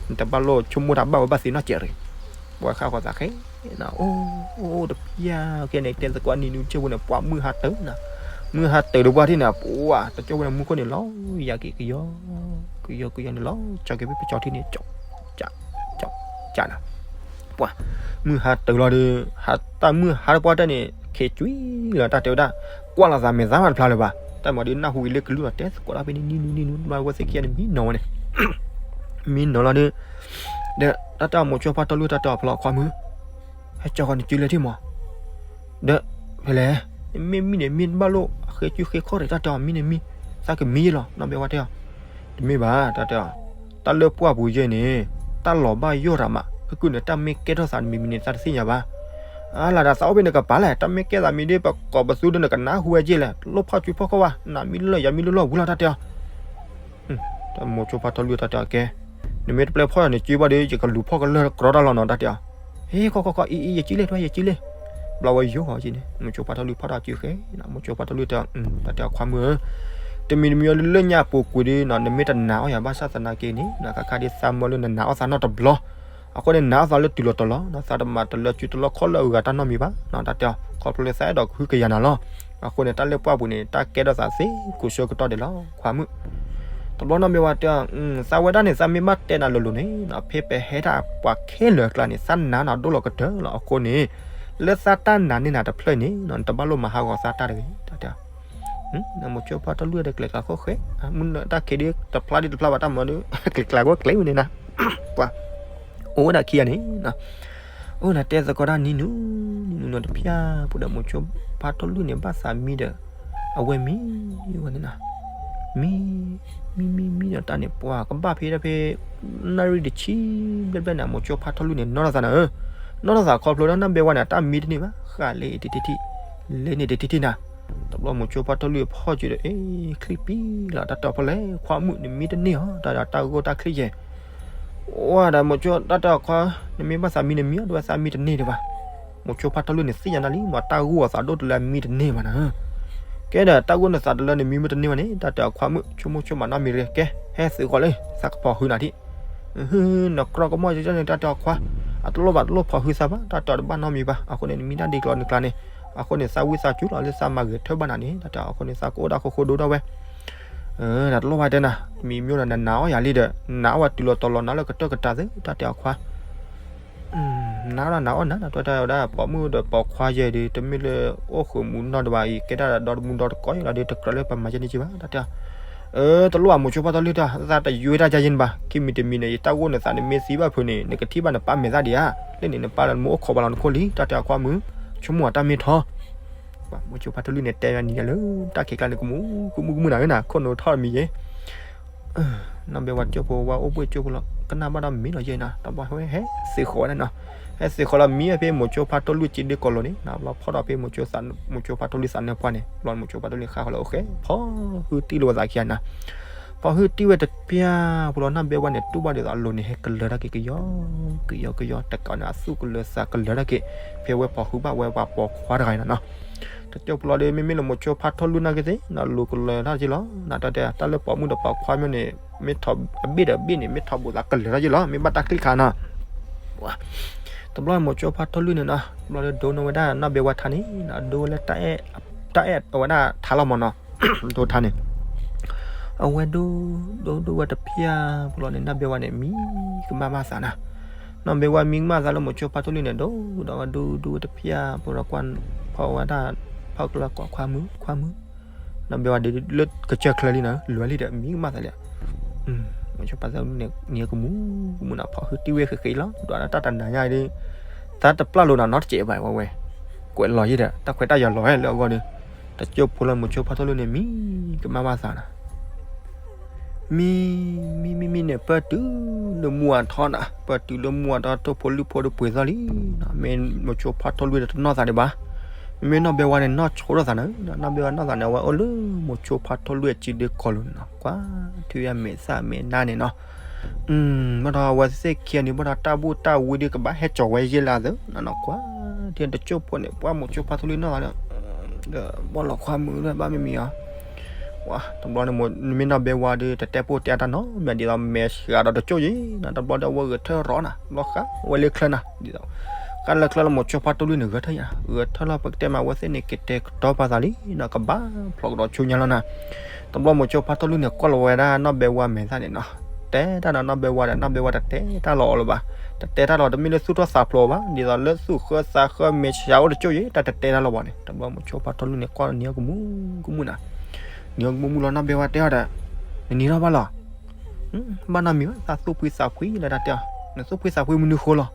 နတဘၣ်လိၣ်ဆိကမိၣ်တၢ်ဘၣ်ဝဲဘၣ်သ့နီၢ်ကဲးရ့ၣ်, ပှၤဃၣ်ဃီၤသးခဲ, အိၣ်အိၣ်တပျၢ်ကဲန့ၣ် တဲသကိးနံၤနုၤကၠိဖိန့ၣ် ပှၤမုၢ်ဟါတၢၤနၤ, မုၢ်ဟါတၢၤတပှၢ်ထံၣ်န့ၣ် ပှၤတကၠိဖိန့ၣ် မူခိၣ်န့ၣ်လီၤ, ယၤက့ၤကယီ ကယီကယီန့ၣ်လီၤ, ကၠီက့ၤဖဲပကၠီထံၣ်န့ၣ် ကၠီ ကၠီနၤ ပှၤ မုၢ်ဟါတၢၤလီၤဒီး ဟးတၢ်မုၢ်ဟါတပှၢ်တၢၢ်န့ၣ် ခ့ကွံလီၤ တၢ်တဲဝဲဒၣ်, ကွၢ်လီၤသးမဲာ်သၣ်မးတဖျါလၢၤဘၣ်, တၢ်မၤဒ်နၢ်ဟူအံၤလၢကလုၢ်လီၤ တဲသကိးဒၣ်ဖဲန့ၣ်နံၤနုၤနံၤနုၤ ဘျီဝဲသ့ၣ်ခံဂၤန့ၣ်မံနီၤဝဲန့ၣ်, မံနီၤလီၤဒီး, ဒီးတၢ်တဲအီၤမိၤဆိဖါထီၣ်လွံၢ် တၢ်တဲအီၤဖျီခွါမုၣ်, ဟဲကၠီဃီၤနစုလဲၣ်ထံၣ်မး, ဒီး ဖဲလဲၣ်, မ့ၢ်မံန့ၣ်မံတဘၣ်လိၣ် အဃ့ကုဃ့ခီၣ်ရ့ၣ် တၢ်တဲအီၤ မံန့ၣ်မံ, သးကမံယဲလီၤ နီၢ်ဘဲဝါတဲအီၤ, တမ့ၢ်ဘၣ် တၢ်တဲအီၤ, တၢ်လၢပှၢ်ပူၤယဲန့ၣ် တၢ်လီၤဘၣ်ယိၣ်တၢ်မး ကကုၢ်န့ၣ် တၢ်မ့ၢ်ကဲထီၣ်သးတမံၤမံၤန့ၣ် သးတသ့ၣ်ညါဘၣ်, အါလၢ်ဒၣ်သးအိၣ်ဖဲန့ၣ်ကပၤလဲၣ် တၢ်မ့ၢ်ကဲသးမံၤဒ်ပကိးပသူဒီးနကနၢ်ဟူဝဲက့လဲၣ် တလိၣ်ဖီၣ်စုဖီၣ်ခီၣ်ဘၣ် နမံလၢလၢယမံလၢလၢဝံၤလီၤ တၢ်တဲအီၤ တၢ်မိၤဆိဖါထီၣ်လွံၢ် တၢ်တဲအီၤကဲ, နမ့ၢ်တပျဲဖီၣ်ဒီးနစုဘၣ်ဒီး ယကလူၤဖီၣ်ကလၢၢ်ကြီတၢ်လီၤနီၤ တၢ်တဲအီၤ, ဟ့ၣ် ခီခီခီ အံၤအံၤ ယစုလဲၣ် တဝဲ ယစုလဲၣ်, ဘျီဝဲယိၤဟီၤက့န့ၣ် မိၤဆိဖါထီၣ်လွံၢ်ဖီၣ်ဒီးစုဃဲ, မိၤဆိဖါထီၣ်လွံၢ်တဲ, တၢ်တဲအီၤခွါမုၣ်ဧၢ, တမံၤတမံၤလၢညါပူၤကွံာ်ဒီး နမ့ၢ်တနာ်အီၤယၤဘၣ်ဆၣ်သနာ်က့န့ၣ် ခါခါဒ်သးမၢလၢနနာ်အီၤသးနီတဘျီ, အဃိန့ၣ် နာ်အီၤသးလၢတုၤလီၤတီၤလီၤ သးတမၤတလၢစုတလီၢ်ခီၣ်လၢအဂၤတၢ်နီတမံၤဘၣ်, တၢ်တဲအီၤ ခီဖျိလၢသးအဲၣ်ဒိးကဟုကယာ်နၤလီၤ, အဃိန့ၣ် တၢ်လၢပှၢ်ပူၤန့ၣ် တၢ်ကဲထီၣ်သးသ့ကိးဆၢကတီၢ်ဒဲးလီၤ ခွါမုၣ်, တဘျီနီၢ်ဘဲဝါတဲ, သးဝဲဒၣ်န့ၣ် သးမ့ၢ်ဘၣ်တဲနၤလိၤလိၤန့ၣ် ဖဲပဟဲဒၣ်ပှၤခဲလၢာ်အကျါန့ၣ် သးနာ်နၤဒိၣ်လီၤကတၢၢ်လီၤ အဃိန့ၣ်, လၢသးတၢ်နာ်န့ၢ်နၤတဖျၢၣ်န့ၣ် နတဘၣ်လိၣ်မၤဟးဂီၤသးတၢ်တဂ့ၤ, တၢ်တဲအီၤ, မိၤဆိဖါထီၣ်လွံၢ်ဒီးကျဲၤကျါခီၣ်ဃဲ, တၢ်ခံးဒ်တဖျါဒ်တဖျါဘၣ်တၢ်မၤဒီး ကျဲၤကျါဂီၢ်ကျဲၤဝဲန့ၣ်နၤ, ပှၤ အိၣ်ဝဲဒၣ်ခံဂၤန့ၣ်, အိၣ်နၤတဲသကိးတၢ်နံၤနုၤ, နံၤနုၤနီၤတဖျၢၣ်ပူၤဒီးမိၤဆိဖါထီၣ်လွံၢ်န့ၣ် ဘၣ်သးမံဒီး, အဝဲမံဝဲန့ၣ်နၤ, မံ, မံမံမံဒီးတၢ်န့ၣ် ပှၤကဘၣ်ဖဲဒၣ်ဖဲ, နၣ်ရံၣ်တဆံဘျဲၣ်ဘျဲၣ်န့ၣ် မိၤဆိဖါထီၣ်လွံၢ်န့ၣ် နီၢ်ထီၣ်သးနၤဧၢ, နီၢ်ထီၣ်သးခီဖျိလၢနီၢ်ဘဲဝါန့ၣ် တၢ်မံတန့ၢ်ဘၣ် ဃၣ်လၢတထံၣ်ထံၣ်, လဲန့ၣ်တထံၣ်ထံၣ်နၤ, တဘျီမိၤဆိဖါထီၣ်လွံၢ်ဖီၣ်စုဒီး အ့ ချံပံလီၤ တၢ်တဲအီၤဖီလဲၣ် ခွါမုၣ်နမံတန့ၢ်ဧါ တၢ်တၢ်ဂိၢ်တၢ်ချံယဲၢ် ဝဲဒီးမိၤဆိတၢ်တဲအီၤခွါ, နမ့ၢ်ဘၣ်သးမံနမံအီၤ တဝဲသးမံတန့ၢ်ဒံးဘၣ်. မိၤဆိဖါထီၣ်လွံၢ်န့ၣ်သ့ၣ်ညါနၤလံ မ့ၢ်တၢ်ဂိၢ်အသးဒိၣ်တလၢအမံတန့ၢ်ဘၣ်နၤ. ကဲဒီးတၢ်ဂိၢ်နသးတလၢနမံမ့ၢ်တန့ၢ်ဘၣ်န့ၣ် တၢ်တဲအီၤခွါမုၣ် ဆိကမိၣ်ဆိကမးနီတမံၤတဂ့ၤ ကဲ ဟဲသုးဃီၤလံ သးကဖီၣ်ဟုနၤဒံး နကြီကမီၣ်ကန့ၣ် တၢ်တဲအီၤခွါ, အတလိၣ်ဘၣ်တလိၣ်ဖီၣ်ဟုသးဘၣ် တၢ်တဲအီၤတဘၣ်နီတမံၤဘၣ်. အဃိန့ၣ် နမံတၢ်ဒ်ကျီနကျါန့ၣ်, အဃိန့ၣ် သးဝံသးစူၤလီၤလၢသးမၤဂ့ၤထၢၣ်ဘၣ်နၤန့ၣ် တၢ်တဲအီၤ အဃိန့ၣ် သးကအိၣ်ဒၣ်ဃိဃိဒိၣ်ဒၣ်ဝဲ တၢ်တလိၣ်ဘၣ်တဲနၤ, မံၤမ့ၢ်ဒီးနနာ်အီၤယၤလံဒီး နာ်အီၤဝဲတုၤလီၤတီၤလီၤ နာ်လၢကတၢၢ်ကတၢၢ်သ့ တၢ်တဲအီၤခွါ နာ်ဒီးနာ်အီၤနၤ တၢ်တဲဝဲဒၣ် ပိာ်မုၣ်ဒီးပိာ်ခွါယဲဒီး တမ့ၢ်လၢအိၣ်ဃုာ်မူနီၢ်တဘၣ်အံၤ ကဲဒၣ်ဒီတမူဒီတကိးယဲလီၤဒီး တကြၢးလၢပမၤယဲန့ၣ်က့ဘၣ် တၢ်တဲအီၤ တလိၣ်ဘၣ် မိၤဆိဖါထီၣ်လွံၢ်တၢ် သးတယွဲတၢ်ယါယဲန့ၣ်ဘၣ်. ခံမံၤတမံၤန့ၣ် ယတၢ်ဂိၢ်နသးန့ၣ်မ့ၢ်သံဘၣ်ဖုးန့ၣ် နကထံၣ်ဘၣ်နပၢ်မဲာ်သၣ်ဒံးဧါ. လၢန့ၣ် နပၢ်လၢနမ့ၢ်အိၣ်ခိးဘၣ်လီၤနခိၣ်လံ တၢ်တဲအီၤခွါမုၣ် ဆိကမိၣ်အတၢ်မ့ၢ်ထီ မိၤဆိဖါထီၣ်လွံၢ်န့ၣ် တဲဝဲနံၤလၢ တၢ်ခံးကျါန့ၣ် ကမူၣ်ကမူၣ်ကမူၣ်နၤဧၢနၤ ခိၣ်နူာ်ထီၣ်တမံၤယဲ နီၢ်ဘဲဝဲကၠိဖိဝဲအိၣ်ဘှ့ၣ်ကၠိဖိလီၤ. ကနၣ်ဘၣ်ဒီးမံလီၤယဲၢ်နီၤ, တဘျီဟဲဟဲသ့ၣ်ဃီၤဝဲဒၣ်နီၤ, ဟဲသ့ၣ်ဃီၤလီၤမံဖဲမိၤစိဖါထီၣ်လွံၢ်စ့ဒ့ကီးလိၤန့ၣ်နီၤ, ဘျီဖီၣ်ဒီးဖဲမိၤစိဖါထီၣ်လွံၢ်သးနၢၣ်ပှၢ်န့ၣ်, ဘျီမိၤစိဖါထီၣ်လွံၢ်ဃါဃီၤလၢအိၣ်ဃဲ ဖီၣ်ဟုတံၢ်လိာ်ဝဲသးခံဂၤနီၤ, ဖီၣ်ဟုတံၢ်ဝဲတပျၢ်ဖိလီၤ, နီၢ်ဘဲဝါန့ၣ် တူၢ်ဘၣ်ဒ်သိးအလိၤန့ၣ် ဟဲကလၢၤတၢ်က့ၤကယီကယီကယီ, တကးန့ၣ် အသူၣ်ကလၢၤသးကလၢၤတၢ်က့ၤ, ဖဲဝဲပိာ်ဟုဘၣ်ဝဲပှၤပိာ်ခွါတဂၤန့ၣ်နီၤ, တကၠိဖိလီၤဒီး မ့မ့ၢ်လၢမိၤစိဖါထီၣ်လွံၢ်နာ်က့သ့ၣ်နီၤ, လိၤကလၢၤတၢ်က့ၤလီၤနီၤ, တၢ်တဲတၢ်လၢပိာ်မုၣ်ဒီးပိာ်ခွါမ့ၢ်န့ၣ် မ့ၢ်ထီၣ်အဘ့ၣ်ဒီးအဘ့ၣ်န့ၣ် မ့ၢ်ထီၣ်ဘူးသးကလၢၤတၢ်က့ၤလီၤ, မ့ၢ်ဘၣ်တၢ်ချံခါနီၤ တဘျီမိၤစိဖါထီၣ်လွံၢ်န့ၣ်နီၤ, တဘျီဒီးဒိးန့ၢ်ဝဲဒၣ်နီၢ်ဘဲဝါထါန့ၣ်နီၤ, ဒိးဝဲလၢ တၢ်အဲၣ်အဝဲဒၣ်ထါလီၤမးနီၤ, ဒိးထါန့ၣ်, အဝဲဒိး, ဒိးဒိးဝဲတပျၢ်ဖိလီၤန့ၣ် နီၢ်ဘဲဝါန့ၣ် မံကမၣ်ဘၣ်သးနီၤ, နီၢ်ဘဲဝါမံကမၣ်သးလၢမိၤစိဖါထီၣ်လွံၢ်န့ၣ် ဒိးဒီးဝဲဒိးဒိးဝဲတပျၢ်ဖိဒီးကွၢ်ဖီၣ်ဝဲဒၣ်, ဖီၣ်ကလီၤကွၢ်ခွါမုၣ်ခွါမုၣ်, နီၢ်ဘဲဝါဒ်လၢကစၢၢ်ချၢလံနီၤ, လွဲၤလံဒီးမံကမၣ်သးလံ မိၤစိဖါထီၣ်လွံၢ်န့ၣ် နံၤကမူကမူနီၤ, ဖီၣ်ဟုတံၢ်ဝဲဃ့ဃ့လီၤ, ဒွးဒီးတၢ်တနၤညါဒီး, သးတပျၢ်လိာ်နီၤနီတစဲးဘၣ်ဝဲဝဲ, ကွဲးလီၤယဲဒီး တၢ်ခွဲးတၢ်ယာ်လီၤဝဲလၢအဂီၢ်ဒီး, တကၠိဖိလီၤမိၤစိဖါထီၣ်လွံၢ်န့ၣ် မံကမၣ်ဘၣ်သးနီၤ မံ, မံမံမံန့ၣ် ပၢၢ်တုၤလၢမူအထီနီၤ, ပၢၢ်တုၤလၢမူအထီ ထိၣ်ဖိလံၣ်ဖိဒီးပှ့ၤသီၣ်လံနီၤ, မ့ၢ်မိၤစိဖါထီၣ်လွံၢ်ဒီးတနီၣ်သးဒံးဘၣ်, မ့မ့ၢ်နီၢ်ဘဲဝါန့ၣ် နီၣ်ဆိထီၣ်သးနီၤ, နီၢ်ဘဲဝါနီၣ်သးန့ၣ် အဝဲအိၣ်လၢမိၤစိဖါထီၣ်လွံၢ်အစုဒ့ကီးလိၤန့ၣ်နီၤ, ကွၢ်ထံၣ်ဝဲမဲာ်သၣ်မဲာ်နါန့ၣ်နီၤ ဘၣ်ဒီးအဝဲသ့ၣ်ခံဂၤန့ၣ် ဘၣ်ဒီးတၢ်ဘူၣ်တၢ်ဝံဒီးကဘၣ်ဟဲကၠီၤဝဲယဲၢ်လၢအသးနီၤ, ကွၢ်ထံၣ်တကၠိဖိန့ၣ် ပှၢ်မိၤစိဖါထီၣ်လွံၢ်နီၣ်သးဒီး, ဒီးဘီၣ်လီၤခွါမုၣ်လၢဘၣ်မ့ၢ်မံၤအီၤ, တဘျီန့ၣ် မ့မ့ၢ်နီၢ်ဘဲဝါဒီး တတဲပိၢ်တဲအတၢ်နီတမံၤ ဒ်သိးမဲာ်ဆှးဒီးတကၠိယဲၢ်နီၤ, တဘျီဒီးအဝဲဂဲၤထၢၣ်ရီနီၤ, တဘျီဃးဝဲလၢချၢနီၤ, ဒ်သိး, ဃးလၢချၢလၢမိၤစိဖါထီၣ်လွံၢ်န့ၣ် ဂဲၤထၢၣ်ညါ, ဂဲၤထၢၣ်လီၤ ပကတဲမး အဝဲသ့ၣ်န့ၣ် ကတဲာ်ကတီၤပာ်သးလံနီၤ, ကဘၣ်ဖျိးကဒီးဆူညါလီၤနီၤ, တဘျီမိၤစိဖါထီၣ်လွံၢ်န့ၣ် ကွၢ်လီၤဝဲဒၣ်နီၢ်ဘဲဝါမဲာ်သၣ်န့ၣ်နီၤ, တဲတၢ်ဒီးနီၢ်ဘဲဝါဒီး နီၢ်ဘဲဝါတတဲတၢ်လီၤအီၤလၢၤဘၣ်, တတဲတၢ်လီၤ တမ့ၢ်လၢသူၣ်ထီၣ်သးဖျိးဘၣ်, ဒ်သိးလၢသူၣ်ဃၢသးဃၢမဲာ်ဆှးအိၣ်တကၠိယဲၢ် တၢ်တတဲတၢ်လီၤဘၣ်န့ၣ်, တဘျီမိၤစိဖါထီၣ်လွံၢ်န့ၣ် ကွၢ်နံၤကမူကမူနီၤ, နံၤကမူကမူလီၤ နီၢ်ဘဲဝါတဲအီၤဒီး, နနံၤထီၣ်ဘၣ်လီၤ, ဘၣ်နီတမံၤဘၣ် သးသူၣ်ဖှံသးဖှံလၢတၢ်တဲအီၤ, နသူၣ်ဖှံသးဖှံမနုၤဃိလီၤ,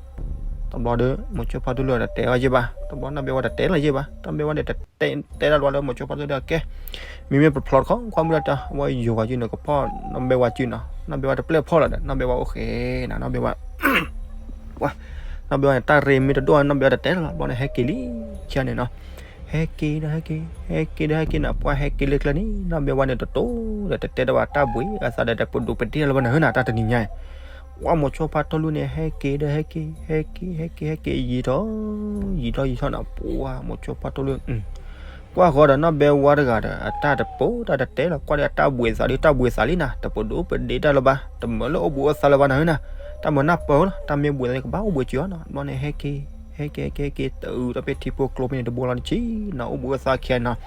တဘျီဒီး မိၤစိဖါထီၣ်လွံၢ်ဒီးတတဲအီၤယဲၢ်ဘၣ်, တဘျီနီၢ်ဘဲဝါတတဲလီၤယဲၢ်ဘၣ်, နီၢ်ဘဲဝါန့ၣ် တတဲတၢ်လီၤလၢမိၤစိဖါထီၣ်လွံၢ်ဒီးကဲ, မ့မ့ၢ်ပဖျိးတခီ ကွၢ်မုၢ်ဒၣ်တဲ အဝဲယိၤဂၤစုန့ၣ် ကဖီၣ်နီၢ်ဘဲဝါစုနီၤ, နီၢ်ဘဲဝါတပျဲၢ်ဖီၣ်လီၤဒီး နီၢ်ဘဲဝါအိၣ်ဃဲနီၤ, နီၢ်ဘဲဝါ ပှၤ, နီၢ်ဘဲဝါန့ၣ် တၢ်ရ့မ့ၢ်တဒိၣ် နီၢ်ဘဲဝါတတဲလီၤ ဘျီန့ၣ် ဟဲက့ၤလံ ခံဂၤန့ၣ်နီၤ, ဟဲက့ၤဒီးဟဲက့ၤ ဟဲက့ၤဒီးဟဲက့ၤနီၤ, ပှၤဟဲက့ၤလၢကျဲန့ၣ် နီၢ်ဘဲဝါန့ၣ် တတိၤဒီးတတဲတၢ်ဘၣ် တၢ်ဘှံးအသးဒီး တပဒိးပဒ့ၣ်လၢၤဘၣ်နၤဧၢနီၤ, တၢ်တနံၤညါအံၤ, ပှၤမိၤစိဖါထီၣ်လွံၢ်န့ၣ် ဟဲက့ၤဒီးဟဲက့ၤ ဟဲက့ၤ ဟဲက့ၤ ဟဲက့ၤ ယံာ်ထီၣ် ယံာ်ထီၣ်ယံာ်ထီၣ်နီၤ, ပှၤမိၤစိဖါထီၣ်လွံၢ် ကွၢ်ဃီဒီးနီၢ်ဘဲဝါတဂၤဒီး အတၢ်တပိၤတၢ်တတဲလီၤ, ကွၢ်ဒီးအတၢ်ဘှံးသးဒီး တၢ်ဘှံးသးလံနီၤ, တပဒိးပဒ့ၣ်တၢ်လၢၤဘၣ်, တမၤလၢအိၣ်ဘှံးအိၣ်သါလၢၤဘၣ်နၤဧၢနီၤ, တၢ်မၤနၢ်ပၢၢ်လီၤ, တၢ်မ့ၢ်ဘှံးသးန့ၣ် ကဘၣ်အိၣ်ဘှံးစၢၤအီၤနီၤ, ဘျီန့ၣ် ဟဲက့ၤ ဟဲက့ၤ ဟဲက့ၤ ဟဲက့ၤ တအုးထီၣ်ဖဲထံဖိကျိဖဲန့ၣ် တဘိလီၤန့ၣ်ဆံးနီၤ, အိၣ်ဘှံးအိၣ်သါခံဂၤနီၤ,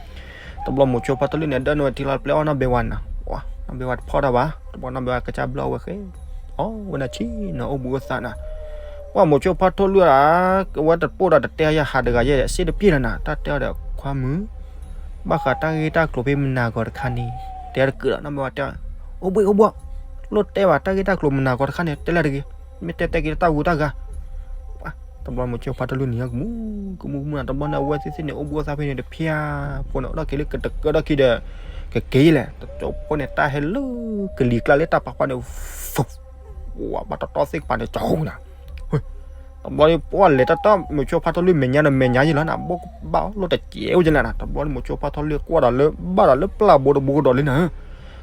တဘျီမိၤစိဖါထီၣ်လွံၢ်န့ၣ် ဒၢနုာ်ဝဲထံလီၤတပျဲၢ်အီၣ်နီၢ်ဘဲဝါနီၤ, ပှၤ နီၢ်ဘဲဝါတဖီၣ်တၢ်ဘၣ်, တဘျီနီၢ်ဘဲဝါကစၢ်ဘျၢၣ်ဝဲဃဲ အီၣ်ဝဲဒၣ်ဆံးနီၤ, အိၣ်ဘှံးအိၣ်သါနီၤ ပှၤမိၤစိဖါထီၣ်လွံၢ်ဧါ, အဝဲတပိၢ်ဒီးတတဲယၤဟးတဂၤယဲၢ် စ့တပျ့ၢ်လၢၤနၤ, တၢ်တဲအီၤဒီး ခွါမုၣ်, ဘၣ်ဃးတၢ်ဂ့ၢ်တၢ်ကျိၤဖဲမနၤဂီၤတခါန့ၣ် တဲတက့ၢ်လီၤ, နီၢ်ဘဲဝါတဲအီၤ, အိၣ်ဘှံးအိၣ်ဘှီၣ်, လိၣ်တဲဘၣ် တၢ်ဂ့ၢ်တၢ်ကျိၤမနၤဂီၤတခါန့ၣ် တဲလၢတဂ့ၤ, မ့ၢ်တဲတဲက့ၤလၢတၢ်ဂူတၢ်ဂၤ တဘျီမိၤစိဖါထီၣ်လွံၢ်န့ၣ် ကမူ ကမူ ကမူနီၤ, တဘျီန့ၣ် အဝဲသ့ၣ်သ့ၣ်န့ၣ် အိၣ်ဘှံးအိၣ်သါဖဲန့ၣ် တဖၠါဖိန့ၣ် အိၣ်ဒီးက့ၤလၢကတကၢထီၣ်ခံဒီး ကက့ၤလဲၣ်, တကၠိဖိန့ၣ် တၢ်ဟဲလၢကလံၤကျါလၢတၢ်ပာ်ပှၤန့ၣ် ဝး ဘၣ်တီတီသ့ၣ်ကပၤန့ၣ် ကၠီဃူနၤ, တဘျီန့ၣ် ပှၤလဲၤတၢ်တီၢ် မိၤစိဖါထီၣ်လွံၢ် မဲာ်ညါဒီးမဲာ်ညါယဲၢ်လီၤနၤ, ဘိၣ်ဘၣ်အီၤလိၣ်တစဲးအိၣ်ယဲၢ်လီၤနၤ, တဘျီန့ၣ် မိၤစိဖါထီၣ်လွံၢ်ကွၢ်ဒီးလၢ ဘၣ်ဒီးလၢပျၢ်ဘိတဘိကဒီးလံနၤ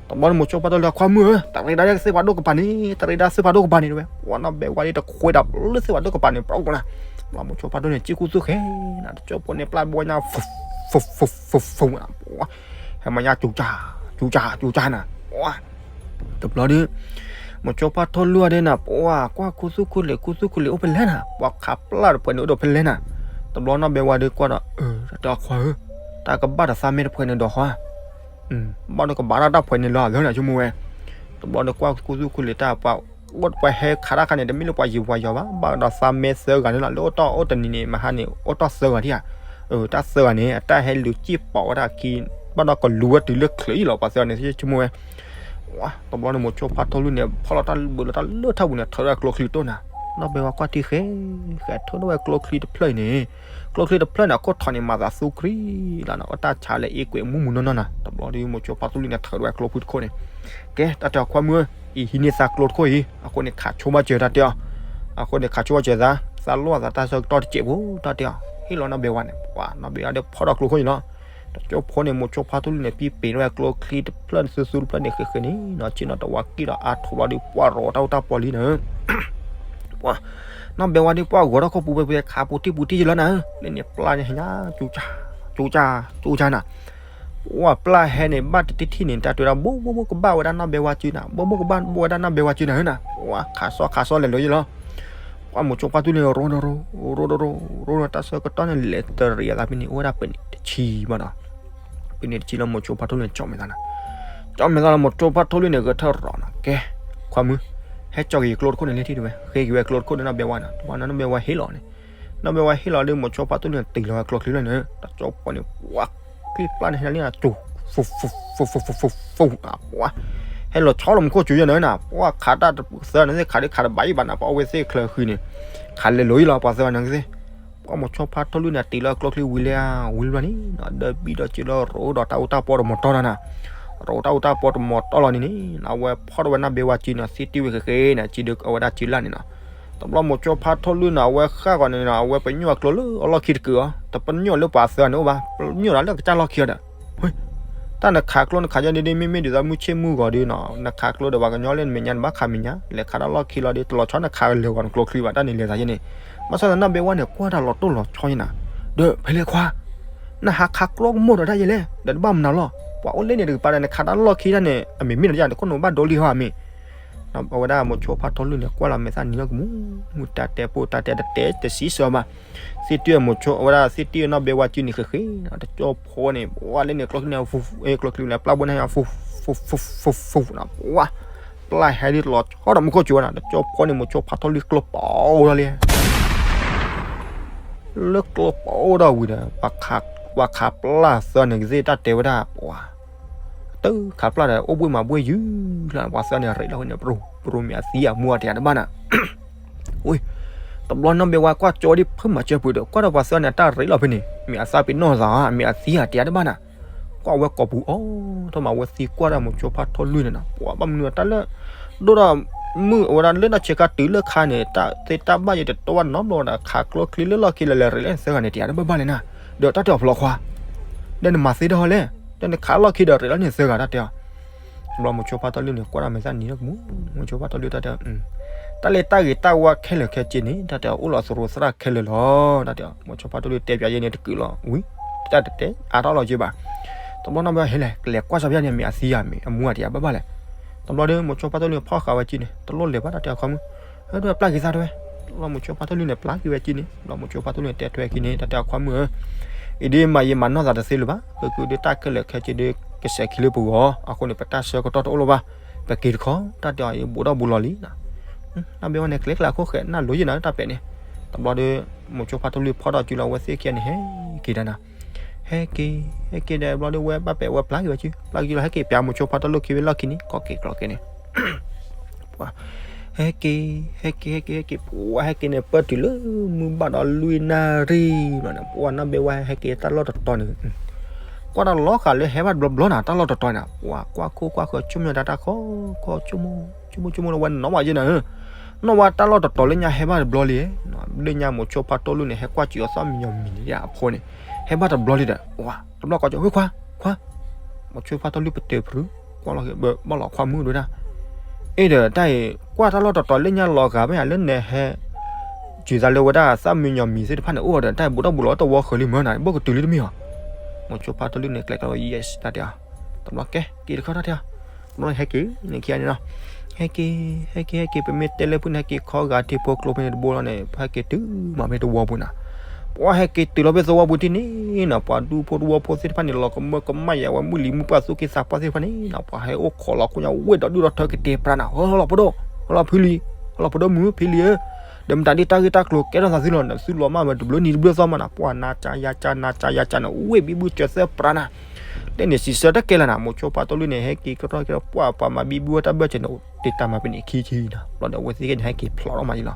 တဘျီန့ၣ် မိၤစိဖါထီၣ်လွံၢ် ခွါမုၣ်ဧၢ, တရ့ဒၣ်သ့ၣ်ဖးဒိၣ်ကပၤန့ၣ်, တရ့ဒၣ်သ့ၣ်ဖးဒိၣ်ကပၤန့ၣ် တဲဝဲ, ပှၤနီၢ်ဘဲဝါဒီးတခွဲးတၢ်လၢသ့ၣ်ဖးဒိၣ်ကပၤန့ၣ် ပျီပူၤနၤ, တဘျီမိၤစိဖါထီၣ်န့ၣ် စံၣ်ခူသူၣ်ဃဲနၤ, တကၠိဖိန့ၣ် ပျၢ်ဘိညါ ဖူ ဖူ ဖူ ဖူ ဖူ နၤ, ပှၤ ဟဲမၤညါ ကၠူကၠါ ကၠူကၠါ ကၠူကၠါနၤ, ပှၤ တဘျီဒီး မိၤစိဖါထီၣ်လွံၢ်ဒၣ်နၤ ပှၤကွၢ်ခူသူၣ်ခူလံာ် ခူသူၣ်ခူလံာ်အိၣ်ဖဲလဲၣ်နၤ, ပှၤခးပျၢ်တဖှဲးန့ၣ် အိၣ်ဒီးဖဲလဲၣ်နၤ, တဘျီနီၢ်ဘဲဝါဒီးကွၢ်ဒီး အၢ တၢ်ခွါဧၢ, တၢ်ကဘၣ်ဒီးသးမဲတဖှဲးန့ၣ်ဒီးဟီ ဘၣ်ဒီးကဘၣ်တၢ်တၢ်ဖှဲးန့ၣ်လီၤ အဂၤန့ၣ်ဆိကမိၣ်ဝဲ, တဘျီဒီးကွၢ်ခူသူၣ်ခူလံာ်တၢ် ပှၤ အိၣ်ပှၤဟဲခးတၢ်ခါန့ၣ် တမ့ၢ်လၢပှၤယံၤပှၤယီၤဘၣ်, ဘၣ်ဒီးသးမဲသၢဂၤန့ၣ်လီၤ, လၢအိၣ်တီၢ်အိၣ်တနံၤန့ၣ် မဟါန့ၣ် အိၣ်တီၢ်သၢဂၤဒံးဧါ, တၢ်သၢဂၤန့ၣ် အတၢ်ဟဲလူၤစံၣ်ပိာ်ဝဲဒၣ်ခံ, ဘၣ်ဒီးကလူၤဝဲတုၤလၢချၢးအံၤလီၤ ပှၤသၢဂၤန့ၣ် ဆိကမိၣ်ဝဲ တဘျီန့ၣ် မိၤစိဖါထီၣ်လွံၢ်န့ၣ် ဖီၣ်လီၤတၢ်ဘုးလီၤတၢ်လၢထီၣ်ပူၤန့ၣ် ထၢထီၣ်ဝဲကျိချံတိၢ်နၤ, နီၢ်ဘဲဝါကွၢ်ထံဃဲ ဃဲထၢထီၣ်ဝဲကျိချံတဖျၢၣ်အံၤန့ၣ်, ကျိချံတဖျၢၣ်န့ၣ် အခိၣ်ထီးန့ၣ် မၤသးသူခရံာ်လီၤနၤ, အိၣ်တၢ်ဆါလၢအ့ကွဲးမူးမူးနီၢ်နီၢ်နၤ, တဘျီဒီးမိၤစိဖါထီၣ်လွံၢ်န့ၣ် ထၢထီၣ်ဝဲကျိဖုတခိၣ်န့ၣ်, ကဲ တၢ်တဲအီၤခွါမုၣ်ဧၢ အံၤဟံးန့ၢ်သးကျိတခိၣ်အံၤ အဃိန့ၣ် ခးဆိဘၣ်စၢၤတၢ်တဲအီၤ, အဃိန့ၣ် ခးဆိဘၣ်စၢၤသး, သးလီၤသးတၢ်ဆၢကတီၢ်တစဲးဖိတၢ်တဲအီၤ, ဟ့ၣ်လီၤနီၢ်ဘဲဝါန့ၣ်, ပှၤနီၢ်ဘဲဝါဒီးဖီၣ်ဒီးကျိခိၣ်အံၤလီၤ. တကၠိဖိန့ၣ် မိၤဆိဖါထီၣ်လွံၢ်န့ၣ် ပံပ့ၤထီၣ်ဝဲကျိချံတဖျၢၣ်န့ၣ် သူသူတဖျၢၣ်န့ၣ် ဃဲးဃဲးန့ၣ်နီၤ, ဆ့ၣ်နီၤတဝါကံၣ်ဒီးအါထီၣ်ဘျီဒီး ပှၤရိးတၢ်အိၣ်တၢ်ပီလံန့ၣ် ပှၤ နီၢ်ဘဲဝါဒီး ပှၤဂီၤထီၣ်ခိၣ်ပူၤဖဲဖဲခးပူၤတံၢ်ပူၤတံၢ်ယလီၤနၤ, လၢန့ၣ်ပျၢ်န့ၣ်ဟဲညါ ကၠူကၠါ ကၠူကၠါ ကၠူကၠါနၤ, ပှၤပျၢ်ဟဲန့ၣ် ဘၣ်တထံၣ်ထံၣ်န့ၣ် တၢ်တဲဝဲဒၣ် ဘိဘိဘိကဘၣ်ဝဲဒၣ်နီၢ်ဘဲဝါစုနၤ, ဘိဘိကဘၣ်ဝဲဒၣ်နီၢ်ဘဲဝါစုနၤဧၢနၤ, ပှၤခးစီခးစီလဲၤလိၤယလီၤ. ပှၤမိၤဆိဖါထီၣ်လွံၢ်န့ၣ် ရိဒီရိ ရိဒီရိ ရိဒီ တၢ်ဆၢကတီၢ်န့ၣ် လဲၤတရံးအသးဖဲန့ၣ် အိၣ်ဝဲဒၣ်ပနံးတဆံဘၣ်ဒီး ပနံးတဆံလၢမိၤဆိဖါထီၣ်လွံၢ်န့ၣ် ကၠီမဲာ်သးနၤ, ကၠီမဲာ်သးလၢမိၤဆိဖါထီၣ်လွံၢ်န့ၣ် ဂဲၤထၢၣ်ရီၤနၤ, ကဲ ခွါမုၣ်, ဟဲကၠီက့ၤယကျိတခိၣ်န့ၣ်လံထံၣ်တဝဲ, ဃ့က့ၤဝဲကျိတခိၣ်န့ၣ်နီၢ်ဘဲဝါနၤ, တဘျီနီၢ်ဘဲဝါဟ့ၣ်လီၤန့ၣ်, နီၢ်ဘဲဝါဟ့ၣ်လီၤဒီး မိၤဆိဖါထီၣ်လွံၢ်န့ၣ် တုၤလီၤဝဲကျိချံလီၤန့ၣ်, တကၠိဖိန့ၣ် ပှၤ ချံပျၢ်န့ၣ်ဟဲလီၤလံနၤ, ကၠိ ပှၤ ဟဲလီၤဆီလီၤမူခိၣ်စူၤယဲၢ်န့ၣ်နၤ, ပှၤခးတၢ်တပူၤသၢန့ၣ်သ့ၣ် ခးဒ်ခးတဘၣ်ယံၤဘၣ်နၤ, ပှၤအိၣ်ဝဲသ့ၣ်ချၢဃံန့ၣ်, ခးလဲၤလိၤယလီၤ ပှၤသၢဂၤန့ၣ်သ့ၣ် ပှၤမိၤဆိဖါထီၣ်လွံၢ်န့ၣ် တုၤလီၤကျိချံဝံၤလံဧါ, ဝံၤလံဘျီန့ၣ်, ဒီးဘံၣ်ဒီးစ့လီၤ ရိးဒီးတၢ်အူတၢ်ပီတမီၤတီၢ်နၤနၤ, ရိးတၢ်အူတၢ်ပီတမီၤတီၢ်လီၤန့ၣ်န့ၣ်, အဝဲဖီၣ်ထီၣ်ဝဲနီၢ်ဘဲဝါစုန့ၣ် သ့တံၢ်ဝဲဃဲးဃဲးန့ၣ် စုဒီးအဝဲဒၣ်စုလၢ်န့ၣ်နီၤ, တဘျီမိၤဆိဖါထီၣ်လွံၢ်န့ၣ် အဝဲဃၣ်ဂီၤန့ၣ်နီၤ အဝဲပညိၣ်အကျိလၢအလီၢ်ခံတကုာ်အီၤ, တပညိၣ်လၢပှၤသၢဂၤန့ၣ်အိၣ်ဘၣ်, ပညိၣ်ဒီးလၢကစၢ်လီၢ်ခံအီၤဒီး တၢ်နခးကျိနခးယဲၢ်ဒ့ဒ့မ့ၢ်မ့ၢ်ဒ်သိးမုၢ်ဆ့ၣ်မုၢ်ဂီၤဒီးနီၤ, နခးကျိဒီးပှၤကညီလၢနမဲာ်ညါနဘၣ်ခးမဲာ်ညါ, လဲၤခးတၢ်လီၢ်ခံလီၤဒီး တလီၤဆီနခးလၢာ်ဂီၤနကျိချံဘၣ် တၢ်န့ၣ်လဲၤသးယဲၢ်န့ၣ်, ဘၣ်ဆၣ်သနာ်ဘဲဝါန့ၣ် ကွၢ်တၢ်လီၤတိၢ်လီၤဆီယဲၢ်နၤ, ဒီးဖဲလဲၣ်ခွါ, နဟးခးကျိကမိၣ်ဒီးတၢ်ယဲၢ်လဲၣ်, ဒီးတဘၣ်မနုၤလီၤ, ပှၤအိၣ်လၢန့ၣ်တကပၤဒီး နခးတၢ်လီၢ်ခံတၢ်န့ၣ် အမ့ၢ်မ့ၢ်ဒီးယၤ နခိၣ်နူာ်ဘၣ်ဒိလံဟီဧမ့ၢ် အဝဲဒၣ်မိၤဆိဖါထီၣ်လွံၢ်န့ၣ် ကွၢ်လီၤမဲာ်သၣ်နံၤလီၤကမူ, မုၢ်တၢ်တဲပိာ်တၢ်တဲတတဲတဆံဆၢဘၣ်, သ့တံၢ်မိၤဆိ အဝဲဒၣ်သ့တံၢ်နီၢ်ဘဲဝါစုန့ၣ်ဃဲးဃဲး, တကၠိဖိန့ၣ် ပှၤလၢန့ၣ်ကျိချံန့ၣ်, ကျိချံန့ၣ် ပျၢ်ဘိန့ၣ်ဟဲ ပှၤ ပျၢ်ဟဲဒ်တလီၤဆီဒီးမူခိၣ်စူၤနၤ, တကၠိဖိန့ၣ် မိၤဆိဖါထီၣ်လွံၢ်ကျိပိာ်ဒီးလံ လၢကျိပိာ်ဒီးဝံၤဒီး ပှၤခးပျၢ်သၢန့ၣ်ကသ့ၣ်တၢ်တဲဝဲဒၣ် ပှၤ တခးပျၢ်ဒီး အိၣ်ဘှ့ၣ်မၤဘှ့ၣ်ယုၢ်လီၤ, ပှၤသၢန့ၣ်ရ့းလီၤဝဲန့ၣ် ပရူၤ ပရူၤမ့ၢ်အသံအမူအတံၤတဘၣ်နၤ, တဘျီနီၢ်ဘဲဝါကွၢ်ကၠီဒ်ဖုမၤစၢၤပှ့ၤဒီး ကွၢ်ဒီးပှၤသၢန့ၣ် တၢ်ရ့းလီၤဖဲန့ၣ် မ့ၢ်အသးပ့ၤနီၣ်သးဧါ မ့ၢ်အသံအတံၤတဘၣ်နၤ, ကွၢ်ဝဲကိာ်ပူၤအီၤ ထီၣ်မၤဝဲသံကွၢ်တၢ်မိၤဆိဖါထီၣ်လွံၢ်န့ၣ်နီၤ, ပှၤဘၣ်မနုၤတၢ်လၢ ဒိၣ်ဒီး မုၢ်အဝဲဒၣ်လၢတၢ်ဆဲးခါတုၤလၢခါန့ၣ် တၢ်သ့တၢ်ဘၣ်ယဲတတီဘၣ်နီတဘျီဒီး ခးကျိချံလၢလီၢ်ခံလၢလဲၤရ့းလၢနသၢဂၤန့ၣ် တံၤတဘၣ်ဘၣ်လဲၣ်နၤ, ဒီးတၢ်တဲအီၤဖျိခွါ ဒီးနမၤသ့တၢ်ဟီလဲၣ်, ဒီးနခးလီၢ်ခံဒီးရ့းလၢနသၢဂၤတၢ်တဲအီၤ, တဘျီမိၤဆိဖါထီၣ်လွံၢ်န့ၣ် ကွၢ်တၢ်မဲာ်သၣ်နံၤလီၤကမူ, မိၤဆိဖါထီၣ်လွံၢ်တၢ်တဲ တၢ်လၢတၢ်ဂ့ၤတၢ်ဝါခဲလၢာ်ခဲဆ့န့ၣ် တၢ်တဲအီၤ အိၣ်လီၤသရိာ်သရၣ်ခဲလၢာ်လီၤ တၢ်တဲအီၤ, မိၤဆိဖါထီၣ်လွံၢ်တဲပၠးယဲၢ်န့ၣ်တကုာ်လီၤ ဝံၤ တၢ်တတဲအါထီၣ်လီၤက့ဘၣ်, တဘျီနီၢ်ဘဲဝါဟဲလဲၣ် ကလဲၤကွၢ်စၢ်ပယါန့ၣ် မ့ၢ်အသံဧါ မ့ၢ်အမူအတံၤဧါဘၣ်ဘၣ်လဲၣ်, တဘျီဒီး မိၤဆိဖါထီၣ်လွံၢ်န့ၣ် ဖီၣ်ဃာ်ဝဲက့န့ၣ် တလိၣ်လဲၤဘၣ် တၢ်တဲအီၤခွါမုၣ်, ဟဲဒိၣ်ပျၢ်က့ၤသးတဝဲ, တဘျီမိၤဆိဖါထီၣ်လွံၢ်န့ၣ် ပျၢ်က့ၤဝဲက့န့ၣ် တဘျီမိၤဆိဖါထီၣ်လွံၢ်န့ၣ် တဲထွဲက့န့ၣ် တၢ်တဲအီၤခွါမုၣ်ဧၢ အံၤဒ်မၤယံာ်မၤနီၢ်သးတသ့လၢၤဘၣ်, ပကဒုးတၢ်ခဲလၢာ်ခဲဆ့ဒီး ကစဲးခံလၢပဂီၢ်, အဃိန့ၣ် ပတၢ်ဆၢကတီၢ်တအိၣ်လၢၤဘၣ်, ပက့ၤတခီ, တၢ်တဲအီၤအံၤ ဘူးထီၣ်ဘူးလီၤလံ, နီၢ်ဘဲဝါန့ၣ် ကျဲကျါခိၣ်ဃဲး နၢ်လိၤယဲၢ်နၤတၢ်ပဲာ်န့ၣ်, တဘျီဒီး မိၤဆိဖါထီၣ်လွံၢ်ဖီၣ်ထီၣ်စုလီၤ အဝဲသ့ၣ်ခံဂၤန့ၣ် ဟဲက့ၤဒၣ်နၤ, ဟဲက့ၤ ဟဲက့ၤဒီး တဘျီဒီး ဝဲဘၣ်ပဲာ်ဝဲပျၢ်က့ၤဝဲစု ပျၢ်က့ၤလီၤ ဟဲက့ၤပၠးမိၤဆိဖါထီၣ်လွံၢ်ခံဝဲလီၢ်ခံန့ၣ် ကီက့ၤကျီက့ၤန့ၣ် ပှၤ ဟဲက့ၤ ဟဲက့ၤ ဟဲက့ၤ ဟဲက့ၤ ပှၤဟဲက့ၤန့ၣ် ပၢၢ်တုၤလၢမုၢ်ဘၣ်ဒီးလွံၢ်နၣ်ရံၣ်ဘျီန့ၣ် ပှၤနီၢ်ဘဲဝါဟဲက့ၤတၢ်လီၢ်တတီၤန့ၣ်, ကွၢ်တၢ်လီၤဃာ်လၢဟဲဘၣ်တဘျီဘျီနၤ တၢ်လီၢ်တတီၤန့ၣ် ပှၤကွၢ်ခိၣ်ကွၢ်ဃၢၤ ဆိကမိၣ်တၢ်တၢ်ခီခီ ဆိကမိၣ် ဆိကမိၣ်ဆိကမိၣ်လၢဝဲနီၢ်ဝဲယဲၢ်နၤဧၢ, နီၢ်ဝဲတၢ်လီၢ်တတီၤလၢညါဟဲဘၣ်တဘျီလံ, လၢညါမိၤဆိဖါထီၣ်လွံၢ်န့ၣ် ဟဲကွၢ်စူၤအီၤသီၣ်မံညီၤမံၤန့ၣ်အဖိန့ၣ်, ဟဲဘၣ်တဘျီလံဒီး ပှၤ တဘျီကီးကၠီ ဝ့ၢ်ခွါ ခွါ မိၤဆိဖါထီၣ်လွံၢ်ပတဲဖု ကွၢ်လီၤက့ၤ ဘၣ်လီၤခွါမုၣ်ဒိၣ်ဒၣ်, အ့ဒီးတၢ်အံၤ ကွၢ်တၢ်လီၢ်တတီၤလၢညါလီၤဂာ်မ့ၢ်ဧါ လၢနဟဲ စူၤသးလၢဝဲဒၣ်သၣ်မံညီၤမံၤသ့ၣ်တဖၣ်န့ၣ် အိၣ်ဒီးတၢ်အံၤဘူးထီၣ်ဘူးလီၤတဝီဃၢၤလံမၢ်နၤ ဘၣ်ကတုၤလံတမ့ၢ်ဧါ, မိၤဆိဖါထီၣ်လွံၢ်န့ၣ် ကျဲၤကျီ yes တၢ်တဲအီၤ, တဘျီကဲ က့ၤတခီတၢ်တဲအီၤ, တဘျီဟဲက့ၤ န့ၣ်ခံဂၤန့ၣ်လီၤ, ဟဲက့ၤ ဟဲက့ၤ ဟဲက့ၤ ပမ့ၢ်တဲလၢဖုန့ၣ် ဟဲက့ၤခီဂာ်ထံဖိကျိဖဲန့ၣ်တဘိလီၤန့ၣ် ဟဲက့ၤတုၤမးဖဲသဝီပူၤနၤ ပှၤဟဲက့ၤတုၤလီၤဖဲသဝီပူၤထံၣ်န့ၣ်နီၤ ပှၤဒူဖိတဝီဖိသ့ၣ်တဖၣ်န့ၣ် လီၤကမၢကမၣ်ယၤဝဲ မုၢ်လံၤမုၢ်ပှၢ်သူၣ်က့သးပှၢ်သ့ၣ်တဖၣ်န့ၣ်နီၤ ပှၤဟဲအိၣ်ခိးလီၤခိၣ်ညါဝ့ၢ်ဒီးဒုၣ်ဒီးထၢကတဲပြးနၤ ဟီၣ်လီၤပဒိၣ် ဟီၣ်လီၤဖုလံ ဟီၣ်လီၤပဒိၣ်မုၣ်ဖံလံဧၢ ဒီးမတၤဒ်တၢ်ဂ့ၢ်တၢ်ကျိၤကဲထီၣ်သးသုလီၤ သုလီၤမၢ်ဝဲတဘျုးနံၤတဘျုးသီမးနၤ ပှၤနၤကၢယၤကၢနၤကၢယၤကၢန့ၣ် ဝ့ၢ်ဘံဘူစၢၤသၢပြးနၤ တဲန့ၣ်စံးဆၢတကဲလၢၤနၤ မိၤဆိဖါထီၣ်လွံၢ်န့ၣ် ဟဲက့ၤကထီၣ်က့ၤဒီး ပှၤပှၤမၤဘံဘူဝဲတၢ်ဘၢၣ်စၢၤန့ၣ် တ့တၢ်မၤဖဲန့ၣ်ခံဆံနၤ ဘျီဒီးအဝဲသ့ၣ်ကန့ၣ် ဟဲက့ၤဖျိးထီၣ်မးယလီၤ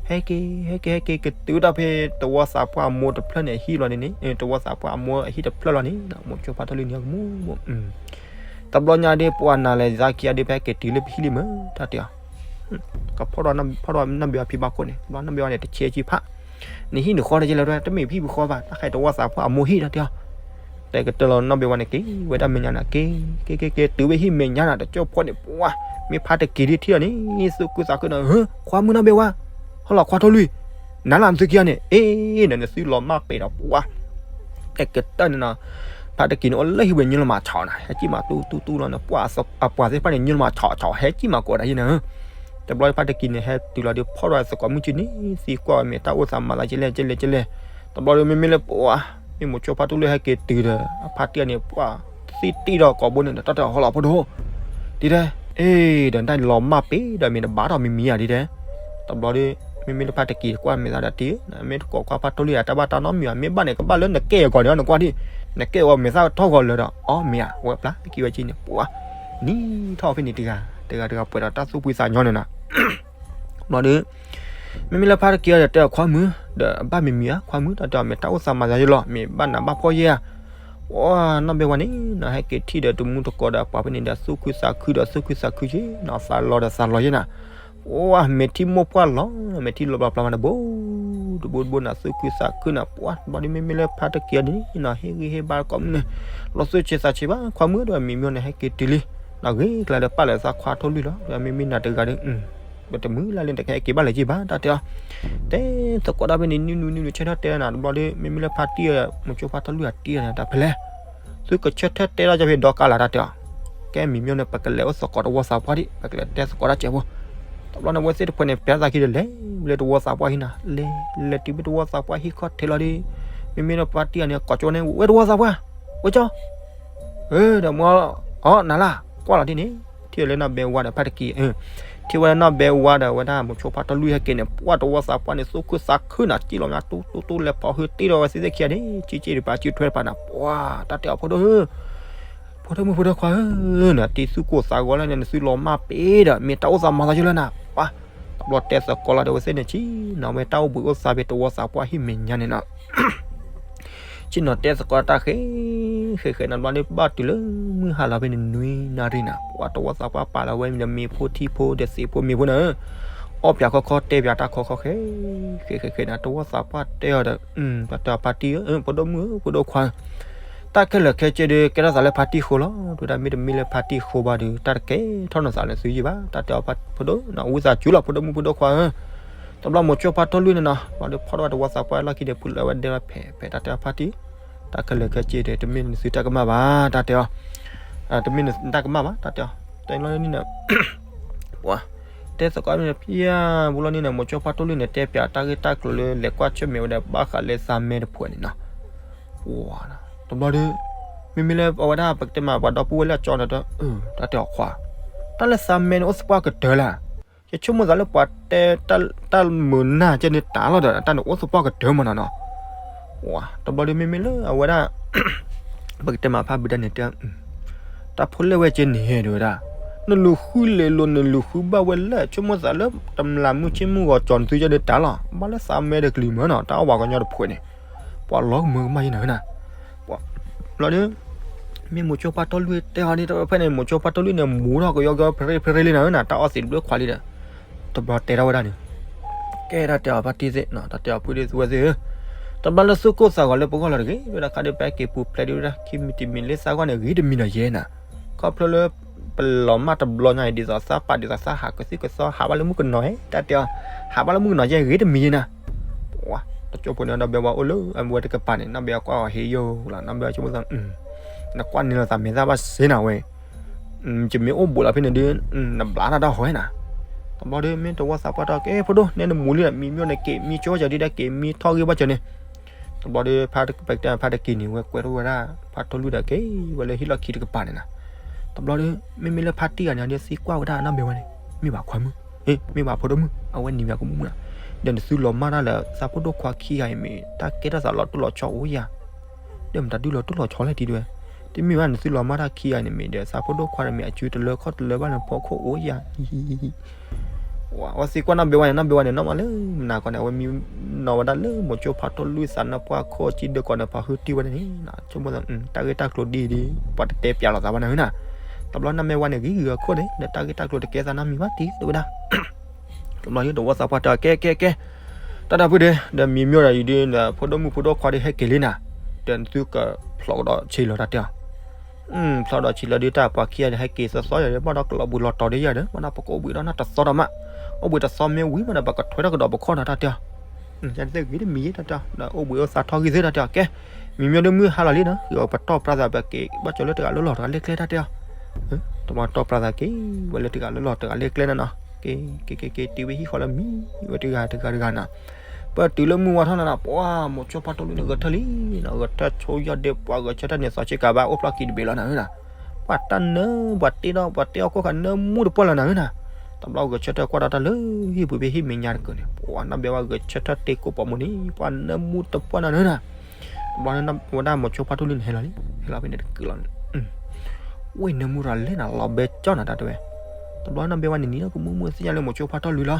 ဟဲက့ၤ ဟဲက့ၤ ဟဲက့ၤ ကတုၤတၢ်ဖဲ တဝီသးပှၢ်အမိၢ်တဖျၢၣ်န့ၣ် အဟံၣ်လီၤန့ၣ်န့ၣ် တဝီသးပှၢ်အမိၢ်အဟံၣ်တဖျၢၣ်လီၤန့ၣ် မိၤဆိဖါထီၣ်လွံၢ်န့ၣ် ကမူ တဘျီညါဒ်ပှၤနၤလဲၤသးခံဂၤဒ် ပဟဲက့ၤတုၤလၢပဟံၣ်လံမ့ၢ် တၢ်တဲအီၤ, ကဖီၣ်ထီၣ်ဖီၣ်ထီၣ်နီၢ်ဘဲဝါဖံဘၣ်ခိၣ်န့ၣ် တဘျီနီၢ်ဘဲဝါန့ၣ် တဆဲးကံဖး, နဟံၣ်နဃီတကဲလဲၣ် တမ့ၢ်ဖံဖံဃီဘၣ် တၢ်ဃဲတဝီသးပှၢ်အမိၢ်ဟံၣ် တၢ်တဲအီၤ, တဲကတၢၢ်လီၤနီၢ်ဘဲဝါန့ၣ် က့ၤဝဲဒၣ်မဲာ်ညါနၤ က့ၤ က့ၤ က့ၤ က့ၤ တုၤဝဲဟံၣ်မဲာ်ညါနၤ တကၠိၢ်ဖီန့ၣ် ပှၤ မ့ၢ်ဖါတက့ၤဒ်ထံၣ်အီၤန့ၣ် သူၣ်ခုသးခုနၤ ဟၢ ခွါမုၣ်နီၢ်ဘဲဝါ ဟီလီၤခွါထိၣ်လွံၢ် နၤလၢနသုခံဂၤန့ၣ် အ့ နနသုလီၤမၢ်ပ့ၤဒီးပှၤ တဲကတၢၢ်န့ၣ်နီၤ, ဖါတက့ၤန့ၣ် အိၣ်လၢဟံၣ်ဝဲညိလီၤမးဆီးနၤ ဟဲကံၣ်မးတူတူတူလီၤန့ၣ် ပှၤအပှၤသ့ၣ်တဖၣ်န့ၣ် ညိလီၤမးဆီးဆီး ဟဲကံၣ်မးကိးဒၣ်ယဲနၤ, တဘျီဖါတက့ၤန့ၣ် ဟဲတုၤလီၤဒီး ဖီၣ်ထီၣ်သကိးမုၢ်ကၠံန့ၣ် သံကွၢ်ဝဲမ့ၢ်တၢ်အိၣ်သးမၤသးကဲလဲၣ် ကဲလဲၣ် ကဲလဲၣ်, တဘျီဒီးမ့မ့ၢ်လၢပှၤ မ့ၢ်မိၤဆိဖါထိၣ်လွံၢ်ဟဲက့ၤတုၤဒီး အဖါတံၢ်န့ၣ် ပှၤ သံတံၢ်ဒီးကိးဘိန့ၣ်ဒီး တၢ်တဲအီၤဟီလီၤဖိဒိၣ် ဒ်တဲ, အ့ ဒီးနတၢ်လီၤမၢ်ပ့ၤဒီးမ့ၢ်တဘၣ်ထီၣ်မံၤမံၤဧါဒ်တဲ, တဘျီဒီး မ့မ့ၢ်လၢဖါတက့ၤကွၢ်မဲာ်သးဒီးတံၢ် မ့ၢ်တကိးကွၢ်ဖါထိၣ်လွံၢ်ဧါ တၢ်ဘၣ်တၢ်နီတမံၤဧါ မ့ၢ်ဘၣ်န့ၣ် ကဘၣ်လၢနကဲအဂီၢ်န့ၣ် နကွၢ်ဒ်, နကဲအီၤမဲာ်သၣ်ထီၣ်ဂီၤလၢာ်ဒီး အီ မ့ၢ်ဧါ ဝဲပျၢ်ကံဝဲက့န့ၣ် ပှၤ နံၤထီၣ်ဖဲန့ၣ်တဂၤ တဂၤတဂၤပှဲၤဒီးတၢ်သူၣ်ဖှံသးညီန့ၣ်နီၤ ဘျီဒီး မ့မ့ၢ်လၢဖါတက့ၤအီၤဒီးတဲအီၤခွါမုၣ် ဒီးအဘၣ်မံၤမံၤဧါ ခွါမုၣ် တၢ်တဲအီၤမ့ၢ်တၢ်အိၣ်သးမၤသးယဲလီၤ မ့ၢ်ဘၣ်နးဘၣ်ဖှီၣ်ယဲဧါ, အိ နီၢ်ဘဲဝါန့ၣ်နီၤ ဟဲက့ၤထံၣ်ဒီးတမူတကိးဒီးပှၤဖဲန့ၣ်ဒီး သူၣ်ခုသးခုဒီးသူၣ်ခုသးခုက့နီၤ သးလီၤဒီးသးလီၤယဲနၤ, အိ မဲာ်ထံမိၢ်ပှၢ်လီၤ မဲာ်ထံလီၤဘျီဘျီမးတဘိ တဘိတဘိနၤ သူၣ်ခုသးခုနၤ ပှၤ ဘျီဒီးမ့မ့ၢ်လၢဖါတက့ၤအီၤန့ၣ်နီၤ ဟ့ၣ်ဂံၢ်ဟ့ၣ်ဘါကိးမုၢ်န့ၣ် လီၤသူၣ်ဆံးသးဆံးဘၣ် ခွါမုၣ်ဒီး မံၤမံၤန့ၣ် ဟဲက့ၤတုၤလံ, နီၢ်ဂ့ၤကျါဒီးပာ်လၢသးခွါထိၣ်လွံၢ်လီၤ ဒီးမ့မ့ၢ်နၤတဂၤဒီး ပတမုၢ်လၢ်လၢတကဟဲက့ၤဘၣ်လၢၤက့ၤဘၣ် တၢ်တဲအီၤ, တဲသကိးတၢ်ဖဲန့ၣ် နုၢ်နုၢ်နုၢ်နုၢ်ဆၢထၢၣ်တဲနၤ တဘျီဒီး မ့မ့ၢ်လၢဖါတံၢ်အီၤ မိၤဆိဖါထိၣ်လွံၢ်အတံၢ်အီၤန့ၣ် တၢ်ဖဲလဲၣ်, သုကဆၢထၢၣ်တဲထီၣ်ကၢဖဲဒီကါလၢ် တၢ်တဲအီၤ, ကဲမံၤမံၤန့ၣ် ပကလဲၤအိၣ်သကိးတဝီသးပှၢ်ဒံး ပကလဲၤတဲသကိးတၢ်ကဲဖိ, တဘျီန့ၣ်ဝဲသ့ၣ်တဖၣ်န့ၣ် ပျၢ်သးခံဒီးလဲၤဝဲလၢတဝီသးပှၢ်ဟံၣ်နၤ လဲၤ လဲၤတုၤဖဲတဝီသးပှၢ်ဟံၣ်ခီၣ်ထံးလီၤဒီး မ့မ့ၢ်လၢဖါတံၢ်အီၤန့ၣ် ကိးကၠိန့ၣ် ဝဲတဝီသးပှၢ်, ဝဲကၠီ ဒီးမ့ၢ် အီ နၤလၢ် ကွၢ်လီၤဒ်န့ၣ်, ထံၣ်ဝဲလၢနီၢ်ဘဲဝါဒီးဖါတက့ၤ, ထံၣ်ဝဲလၢနီၢ်ဘဲဝါဒီးဝဲဒၣ်မိၤဆိဖါထိၣ်လွံၢ်ဟဲက့ၤန့ၣ် ပှၤတဝီသးပှၢ်န့ၣ် သူၣ်ခုသးခုနၤ ကံၣ်လီၤမး တူတူတူ လဲၤဖီၣ်ဟုတ့ၢ်ဒီးဝဲသ့ၣ်သ့ၣ်ခံဂၤန့ၣ် ကံက့ၢ်တပၤ ကံထွဲတပၤနၤ ပှၤ တၢ်တဲအီၤဖိဒိၣ်ဧၢ ဖိဒိၣ်မုၣ်ဖိဒိၣ်ခွါဧၢ, နတံၤသူၣ်ကိၢ်သးဂီၤလၢန့ၣ် နသုလီၤမၢ်ပ့ၤဒီး မ့ၢ်တၢ်အိၣ်သးမၤသးယိလၢနၤ, ပှၤ တဘျီတဲသကိးလီၤဒီးဝဲသ့ၣ်န့ၣ် ဆ့ၣ်နီၤဝဲတၢ်အိၣ်ဘှံးအိၣ်သါဖဲတဝီသးပှၢ်ဟံၣ်မဲာ်ညါန့ၣ်နီၤ ဆ့ၣ်နီၤတဲသကိးတၢ်ဃဲ ဃဲ ဃဲ နီတဘျီဒီး ဘၣ်တုၤလၢမုၢ်ဟါလီၤဖဲန့ၣ် နွံနၣ်ရံၣ်နၤ, ပှၤတဝီသးပှၢ်ပာ်လီၤဝဲမံၤဒီးမ့ၤဖိထံဖိဒီးသ့ၣ်ဖိမ့ၤဖိန့ၣ်, အီၣ်ပၠးခီခီတဲပၠးတၢ်ခီခီဃဲ ဃဲ ဃဲ ဃဲ နၤ တဝီသးပှၢ်တဲအီၤဒီး, တၢ်တဲအီၤဖါတံၢ်ဧၢ, ဖိဒိၣ်မုၣ်ဧၢ, ဖိဒိၣ်ခွါဧၢ, တၢ်ခဲလၢာ်ခဲဆ့ဒီး ကဲထီၣ်သးလၢဖါတံၢ်ဃိလီၤ, ဒ်ဝဲဒၣ်မ့တမ့ၢ်လၢဖါတံၢ်ဃိဘၣ်ဒီး တၢ်တကဲထီၣ်နီၤသးလၢသုယံာ်ဘၣ်, တၢ်တဲအီၤဖိဒိၣ်, ဝံသးစူၤလီၤ ဖိဒိၣ်မုၣ်ဖိဒိၣ်ခွါဧၢ တဘျီမိၤဆိဖါထိၣ်လွံၢ်န့ၣ်နီၤ, ဘျီဒီးဖီၣ်ထီၣ်ဝဲတဝီသးပှၢ်လီၢ်ခံဒီး ဖုးလၢဝဲဒဲလီၤဖဲ ဖဲတၢ်တဲအီၤဖါတံၢ်, တၢ်ခဲလၢာ်ခဲဆ့ဒီး တမ့ၢ်နသုတၢ်ကမၣ်ဘၣ်, တၢ်တဲအီၤ, တမ့ၢ်နတၢ်ကမၣ်ဘၣ် တၢ်တဲအီၤ, တဲလီၤန့ၣ်, ပှၤ, တဲသကိးမ့ၢ်ဖဲ, ဘူးလီၤန့ၣ်နီၤ မိၤဆိဖါထိၣ်လွံၢ်န့ၣ် တဲပၠးတၢ်ဂ့ၢ်တၢ်ကျိၤလၢလဲၤကွၢ်ဆၢၣ်မဲာ်ဝဲဒီး ဘၣ်ဃးလၢသးမဲတဖုန့ၣ်နီၤ ပှၤ, တဘျီဒီး, မ့မ့ၢ်လၢအဝဲဒၣ်ပကတဲမးပှၤဒီပုၢ်ဝဲၢ်လၢအကၠီန့ၣ်ဒီး, တၢ်တဲအီၤခွါ, တၢ်လၢသးမဲန့ၣ်အိၣ်သပှၢ်ကတၢၢ်လၢ်, ယဆိကမိၣ်သးလၢပှၤတဲ, တၢ်မုာ်နၢ်ကဲန့ၣ်တၢ်လီၤဒီး တၢ်န့ၣ်အိၣ်သပှၢ်ကတၢၢ်မးနီၤနီၤ, ပှၤ, တဘျီဒီးမ့မ့ၢ်လၢအဝဲဒၣ် ပကတဲမးဖါဘုဒၣ်န့ၣ်တဲ, တၢ်ဖိလဲၣ်ဝဲကဲန့ၣ်ဒ်ဝဲဒၣ်, နလူၤဃုလဲၤလိၤ နလူၤဃုဘၣ်ဝဲလၢ ဆိကမိၣ်သးလၢ တမျးမုၢ်ဆ့မုၢ်ဂီၤကၠီနသုကဲန့ၣ်တၢ်လီၤ, ဘၣ်လၢသးမဲတကလုာ်မးနီၤ တၢ်အီၣ်ဝဲကညီတဖုန့ၣ်, ပှၤလီၤကမၢကမၣ်ယဲနၤဧၢနၤ, ပှၤ, ဘျီဒီး မ့ၢ်မိၤဆိဖါထိၣ်လွံၢ်တဲအီၤဒ်ဖဲန့ၣ် မိၤဆိဖါထိၣ်လွံၢ်န့ၣ် မူထီၣ်ကယီကယီဖဲရ့ဖဲရ့လံနၤဧၢနၤ တၢ်အီၣ်သံးတဘျုးခွါလံဒီး, တဘျီတဲထီၣ်ဝဲဒၣ်န့ၣ် ကဲတၢ်တဲအီၤဖါတံၢ်သ့ၣ်နီၤ တၢ်တဲအီၤဖုဒ့သူဝဲသ့ၣ်ဧၢ, တဘျီလၢသူၣ်ကိၢ်သးဂီၤလၢပဂီၢ်လီၤတဂ့ၤ ဒ်ဝဲဒၣ်ခါဒီးပဟဲက့ၤပူၤဖျဲးဒ်ဝဲဒၣ် ခံမံၤတမံၤလၢသးဂီၢ်န့ၣ် ဂ့ၤတမံၤနီၤယဲနၤ, ခီဖျိလၢ ပလီၤမၢ်တဘျီညါအံၤ ဒ်သိးသးပာ်ဒ်သိးသးဟးကသုၣ်ကသီ ဟးဘၣ်လၢမုၣ်ကနီၤဧၢ တၢ်တဲအီၤ, ဟးဘၣ်လၢမုၣ်ကနီၤယဲ ဂ့ၤတမံၤယဲနၤ, ပှၤ, တကၠိဖိန့ၣ်ဒီး ဘဲဝဲအိၣ်လၢအဝဲတကပၤန့ၣ် နီၢ်ဘဲအကွၢ်အီၤဟ့ယိာ်လီၤ နီၢ်ဘဲဆိကမိၣ်သး နကွၢ်န့ၢ်လီၤသးမဲာ်သၣ်ဘၣ်စ့နၤဝဲ ယမ့ၢ်အိၣ်ဘူးလီၤဖဲန့ၣ်ဒီး နဘျါတၢ်တၢ်ဟီၣ်နၤ, တဘျီဒီးမ့ၢ်တဝီသးပှၢ်တီၢ်ကဲဖိဒိၣ် နဲနမူလံဒီး မံမ့ၢ်န့ၣ်က့ၤမံကၠီကၠီဒ်ဒၣ်က့ၤမံထီၣ်ဂ့ၢ်ဘၣ်ကၠီန့ၣ်, တဘျီဒီး ဖါတက့ၤန့ၣ် ဝဲကွဲးထီၣ်ဝဲဒၣ် ဖါထိၣ်လွံၢ်ဒီးက့ၤဝဲလၢဟံၣ်လီၢ်ခံတကပၤန့ၣ်နၤ, တဘျီဒီး မ့မ့ၢ်လၢဖါတံၢ်ဂၤန့ၣ်ဒီးသံကွၢ်ဝဲဒၣ်နီၢ်ဘဲဝဲန့ၣ် မ့ၢ်ဘၣ်ခွါမုၣ်, မ့ၢ်ဘၣ်ဖိဒိၣ်မုၣ် အဝဲနံၤဘၣ်ကမူမုၣ်နၤ, ဒီးနသုလီၤမၢ်တၢ်လၢသးဖိဒိၣ်ခွါခံဂၤအံၤမ့ၢ် တၢ်ကဲထီၣ်သးလီၤတိၢ်လီၤဆီအိၣ်ယၤ ဒီးမတၤဒုးလီၤတိၢ်လီၤဆီလဲၣ်တံၢ်ဒဝဲ, တမ့ၢ်ဘၣ်နသုလီၤမၢ်တၢ်ခံဂၤန့ၣ်မ့ၢ်ဒီး သးဖိဒိၣ်ခွါဒီးမ့ၢ်အစုတလၢခီၣ်တလၢဘၣ်လၢဖီခိၣ်အိၣ်ယၤ, ဝဲသံကွၢ်နီၢ်ဘဲဝဲန့ၣ် နီၢ်ဘဲဝဲန့ၣ် နီၢ်မးလၢမနၤကီးန့ၣ် အဝဲမံနီၤဝဲဒၣ်လၢမိၤကၠိဖးထီၣ်လွံၢ်သးနီၢ်ပှၢ်ခိၣ်ကံဒၢကီးန့ၣ် ပှၤဟုတံၢ်ဝဲဒၣ်န့ၣ်, ဆိကမိၣ်သး တၢ်ဂ့ၢ်တၢ်ကျိၤဒ်အံၤဒီး ပှၤတတဲပျးလိာ်သးဘၣ်နၤဧၢနၤ, တဘျီနီၢ်မဲဝါန့ၣ်ဂ့ၤဂ့ၤအခိၣ်န့ၣ် ဒီးတၢ်ဂ့ၢ်တၢ်ကျိၤတကဲသးနီတမံၤဘၣ်တံၢ် တဲဝဲဒၣ်. တဘျီဒီးသဝီသးပှၢ်တဲအီၤ ကဲ ကဲ ကဲ, တၢ်တၢ်ဖုဒီး ဒီးမံမ့ၢ်ဒီးအံၤဒီး ဖိဒိၣ်မုၣ်ဖိဒိၣ်ခွါဒီးဟဲက့ၤလံနၤ, ဒီးနသုကဖျိးကဒီးဆံးလီၤတၢ်တဲအီၤ. ဖျိးဒီးဆံးလီၤဒီး တၢ်ပှၤခံဂၤဒီးဟဲက့ၤသီသီယၤဒီး ဘၣ်ဒီးကလီၤဘှံးလီၤတီၤဒီးယၤဒီး ဘၣ်ဒီးပကအိၣ်ဘှံးဒီးနီၢ်တသီဒီးမး, အိၣ်ဘှံးတသီမ့ၢ်ဝံၤမးဒီး ပကထွဲထီၣ်ကဒီးပခီၣ်နီၤတၢ်တဲအီၤ. ယတသ့ဂ့ၤတမံၤတၢ်တဲအီၤ ဒီးအိၣ်ဘှံးအိၣ်သးထီၣ်ဂံၢ်သ့တၢ်တဲအီၤ ကဲ, မံမ့ၢ်ဒီးမုၢ်ဟါလီၤလံနီၤ ပတီၢ်ပြးသး ပက့ၤဘၣ်ကၠီၤလၢတဂၤလၢလီၢ်တဂၤလၢကျဲတၢ်တဲအီၤ. တဘျီတီၢ်ပြးသးက့ၤဝဲလၢတဂၤလၢလီၢ်တဂၤလၢကျဲနီၤနီၤ, က့ၤ က့ၤ က့ၤ က့ၤ တုၤဝဲဟံၣ်ဃီလၢမံဝဲတဂၤတဂၤတဂၤနီၤ. ပတုၤလၢမုၢ်ဝါထီၣ်လီၤနီၤ ပှၤမိၤဆိဖါထီၣ်လွံၢ်န့ၣ်ဂဲၤထၢၣ်လံနီၤ, ဂဲၤထၢၣ်ဆိယီၢ်ဒ့ ပှၤဂဲၤဆၢထၢၣ်န့ၣ် သီဆ့ကၤဘၣ်အိၣ်ဖျီၣ်ကံတဘ့ၣ်လီၤနၤဧၢနီၤ. ပှၤတၢ်နၢ ပှၤတ့ဒီး ပှၤတ့အီၣ်ကိၣ်ဃာ်နၢမူတပှၢ်လီၤနၤဧၢနီၤ. တဘျီဂဲၤဆၢထၢၣ်ကွၢ်ဒီးတၢ်လၢဟံၣ်ပူၤဖဲဟံၣ်မဲာ်ညါတကုာ်န့ၣ် ပှၤနီၢ်ဘဲဝါဂဲၤဆၢထၢၣ်တ့ကိၣ်ပိာ်မုၣ်န့ၣ် ပှၤနၢမူတပှၢ်နၤဧၢနီၤ. တဘျီဝဲဒၣ်မိၤဆိဖါထီၣ်လွံၢ်န့ၣ်ဟဲလီၤလံ, ဟဲလီၤဖဲန့ၣ်တကုာ်လီၤန့ၣ် ဝ့ၢ်နၢမူရၤလဲၣ်နၤ လီၤဘဲကၠီနၤတၢ်တဲဝဲ. တဘျီနီၢ်ဘဲဝါန့ၣ်နံၤလၢကမူမူသ့ၣ်ညါလၢမိၤဆိဖါထီၣ်လွံၢ်လီၤ.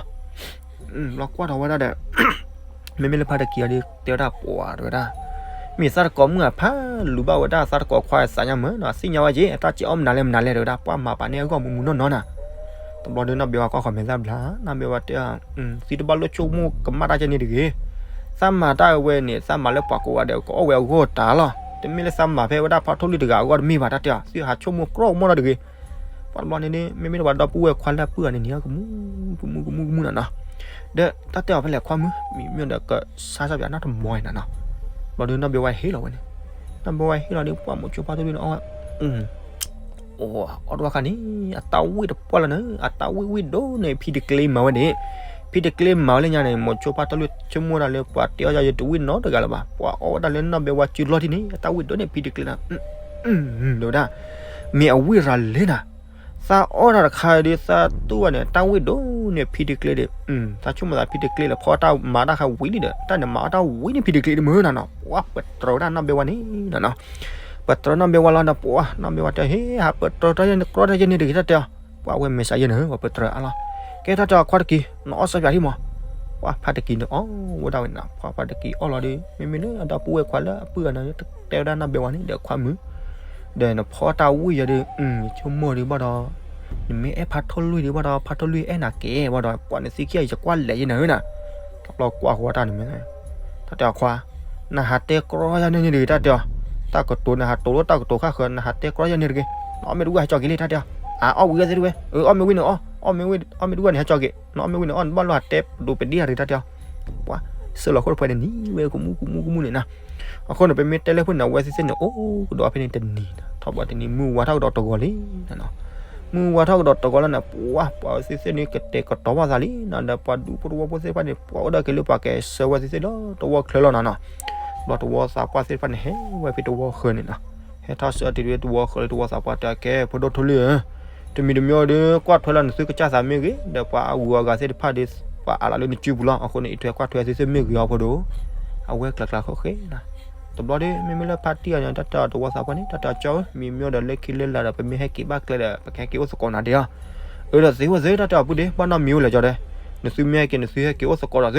ဘျီကွၢ်ထီၣ်ဝဲဒၣ်ဒီး မ့မ့ၢ်လၢဖါတကံအီၤဒီး တဲဝဲဒၣ်ပှၤတဲဝဲဒၣ်, မ့ၢ်သးတကိးမုၣ်အဖးလူၤဘၣ်ဝဲဒၣ်သးတကိးခွါသးညါမၢ်နီၤ, သ့ၣ်ညါဝဲက့ၤ အတၢ်စဲးအီၣ်မနုၤလဲၣ်မနုၤလဲၣ်တဲဝဲဒၣ်, ပှၤမၤပာ်န့ၢ်အဂီၢ်မူမူနီၢ်နီၢ်နၤ. တဘျီဒီးနီၢ်ဘဲဝါကွၢ်ဃီၤမဲာ်သၣ်ဘျါ, နီၢ်ဘဲဝါတဲအီၤ, သုတဘၣ်လိၣ်ဆိကမိၣ်ကမၣ်တၢ်ကဲန့ၣ်တဂ့ၤ. သးမၤတၢ်ဝဲန့ၣ် သးမၤလၢပှၤကိးဂၤဒဲး ကအီၣ်ဝဲအဂီၢ်တၢ်လီၤ. တမ့ၢ်လၢသးမၤဖဲဝဲဒၣ်ဖါထီၣ်လွံၢ်တဂၤအဂီၢ်တမ့ၢ်ဘၣ်တၢ်တဲအီၤ, သုဟးဆိကမိၣ်ကြီကမီၣ်ထီၣ်တဂ့ၤ. ပှၤတဘျီန့ၣ် မ့မ့ၢ်ဒီးပှၤဒီပုၢ်ဝဲၢ်ခွါလၢအပုၢ်အီၤန့ၣ် နံၤကမူ ကမူ ကမူ ကမူနၤနီၤ. ဒီးတၢ်တဲအီၤဖဲလဲၣ်ခွါမုၣ် မံမ့ၢ်ဒီးကဆါစၢ်ပၠးနီတမီၤနီၤနီၤ. ဘျီဒီးနီၢ်ဘဲဝါဟ့ၣ်လီၤဝဲန့ၣ်, နီၢ်ဘဲဝါဟ့ၣ်လီၤဒီး ပှၤမိၤဆိဖါထီၣ်လွံၢ်န့ၣ်အီၣ်ဝဲ အီၣ်တဝၣ်ခါန့ၣ် အတၢ်ဝ့ၢ်တပှၢ်လီၤနၤ, အတၢ်ဝ့ၢ်ဝ့ၢ်ဒိၣ်န့ၣ် ဖံတကျ့မၤဝဲန့ၣ်, ဖံတကျ့မၤဝဲလၢညါန့ၣ် မိၤဆိဖါထီၣ်လွံၢ်ဆိကမိၣ်ဒၣ်လၢပှၤတ့အီၣ်ယၤယတဝ့ၢ်နီတဂၤလၢၤဘၣ်, ပှၤအီၣ်ဝဲဒၣ်လၢနီၢ်ဘဲဝါစုလီၢ်ထံန့ၣ် အတၢ်ဝ့ၢ်ဒိၣ်န့ၣ် ဖံတကျ့နၤ, တဲဝဲဒၣ်, မ့ၢ်အဝ့ၢ်ရၤလဲၣ်နၤ, သးအီၣ်တၢ်တခါဒီးသးတူၢ်ဘၣ်န့ၣ် တၢ်ဝ့ၢ်ဒိၣ်န့ၣ် ဖံတကျ့ဒီး, သးဆိကမိၣ်သးဖံတကျ့လၢဖီတၢ်မၤတၢ်ခါဝံၤလံဒီး တၢ်န့ၣ်မၤအီၣ်တၢ်ဝံၤန့ၣ် ဖံတကျ့တမုာ်နၤနီၤ, ပှၤပတြၢၤဝဲဒၣ်နီၢ်ဘဲဝါန့ၣ်နီၤနီၤ. ပတြၢၤနီၢ်ဘဲဝါလီၤဒီး ပှၤနီၢ်ဘဲဝါတဲ ဟ့ ဟးပတြၢၤတၢ်ယဲန့ၣ် ကြီတၢ်ယဲန့ၣ်တဂ့ၤ တၢ်တဲအီၤ, ပှၤဝဲမဲာ်ဆှးယဲန့ၣ် ပှၤပတြၢၤအါလီၤ. ကဲတၢ်တဲအီၤခွါတက့ၢ် နအီၣ်စၢ်ပၠးဒံးမး, ပှၤဖါတကံၢ်န့ၣ်အီၣ်ဝဲဒၣ်ဝဲနၤ, ပှၤဖါတကံၢ်အီၣ်လီၤဒီး မ့မ့ၢ်လၢအဒီပုၢ်ဝဲၢ်ခွါလၢအပုၢ်အီၤန့ၣ် တဲဝဲဒၣ်နီၢ်ဘဲဝါန့ၣ်ဒီးခွါမုၣ် ဒီးနဖီတၢ်ဝံၤယၤဒီး ဆိကမိၣ်ဒီးဘၣ်ဒီး, နမ့ၢ်အဲၣ်ဖါထီၣ်လွံၢ်ဒီးဘၣ်ဒီး ဖါထီၣ်လွံၢ်အဲၣ်နၤကဲဘၣ်ဒီး ပှၤနသံခံဂၤယကွၢ်လဲၤယဲနၤဧၢနၤ, တဘျီကွၢ်ဃီတၢ်န့ၣ်မ့ၢ်, တၢ်တဲအီၤခွါ, နဟးတဲကြီယၤန့ၣ်န့ၣ်တဂ့ၤ တၢ်တဲအီၤ, တၢ်ကတိၤနဟးတိၤလၢတၢ်ကတိၤဃၣ်ဃၢၤ နဟးတဲကြီယၤန့ၣ်တဂ့ၤ, နအီၣ်မ့ၢ်တဝံၣ်ဟဲကၠီက့ၤလံ တၢ်တဲအီၤ, အအီၣ်ဝံၤဂ့ၤသ့တဝဲ, အအီၣ်မ့ၢ်ဝံၤန့ၣ်အီၣ်, အီၣ်မ့ၢ်ဝံၤအီၣ်မ့ၢ်တဝံၣ်န့ၣ်ဟဲကၠီက့ၤ, နအီၣ်မ့ၢ်ဝံၤန့ၣ်အီၣ် နဘၣ်လိၣ်ဟးတဲဒိးပဒံၣ်အရ့ တၢ်တဲအီၤ, ပှၤ, စၢလီၤခိၣ်တဖၣ်န့ၣ်နံၤဝဲကမူကမူကမူန့ၣ်နၤ အဃိန့ၣ် ပမ့ၢ်တဲလၢဖိန့ၣ် အဝဲသ့ၣ်သ့ၣ်န့ၣ် အိၣ်ကဒီးဖဲန့ၣ်တနံၤနီၤ, ထီၣ်ဘးတနံၤ မုၢ်ဝါထီၣ်ကဒီးတဂီၤလံနီၤ, မုၢ်ဝါထီၣ်ကဒီးတဂီၤလီၤန့ၣ် ပှၤ ပှၤဝဲသ့ၣ်သ့ၣ်န့ၣ် ကတဲာ်ကတီၤဘၣ်သးလံနီၤ, ဒီးပှၤဒူဖိတဝီဖိသ့ၣ်တဖၣ်န့ၣ် ပှၤအိၣ်ဒီးက့ၤလၢပှၤကဆှၢဝဲသ့ၣ်သ့ၣ်လၢတဝီချၢလီၤနီၤနီၤ, ဘျီတဝီသးပှၢ်သ့ၣ်တဖၣ်န့ၣ် ဟဲဝဲဖဲတဝီဃၢၤန့ၣ်နီၤ, ဟဲထီၣ်ဆှၢတုၤဖဲတဝီဃၢၤလၢတဝီသးပှၢ်တဲကဲ ဖိဒိၣ်ထီၣ်လံဧၢ တမံၤတမံၤဒီး ကွၢ်ထွဲလီၤနသုကစၢ်သးမ့ၢ်ဂ့ၤ ဒီးပှၤအဂုၤအဂၤသ့ၣ်တဖၣ်ဒီး ပှၤအးလီၤလၢနစုပူၤလီၤ. အဃိန့ၣ် အံးထွဲကွၢ်ထွဲသုသ့ၣ်မ့ၢ်ဂ့ၤအီၤဖိဒိၣ်, အဝဲကျၢၤကျၢၤဃီဃီနီၤ. တဘျီဒီး မ့မ့ၢ်လၢဖါတံၢ်အီၤန့ၣ် တၢ်တဲအီၤတဝီသးပှၢ်န့ၣ် တၢ်တဲအီၤကၠီဧၢ, မံမ့ၢ်ဒီးလၢခံလၢလာ်ဒီး ပမ့ၢ်ဟဲက့ၤဘၣ်ကျဲဒီး ပကဟဲက့ၤအိၣ်သကိးနၤဒံးဧါ. အၢ ဒီးသ့ဝဲသ့ၣ် တၢ်တဲအီၤပုၢ်ဒ့ ဘၣ်နီတမံၤအိၣ်လဲၣ်ကၠီဒီး, နသုမ့ၢ်ဟဲက့ၤ နသုဟဲက့ၤအိၣ်သကိး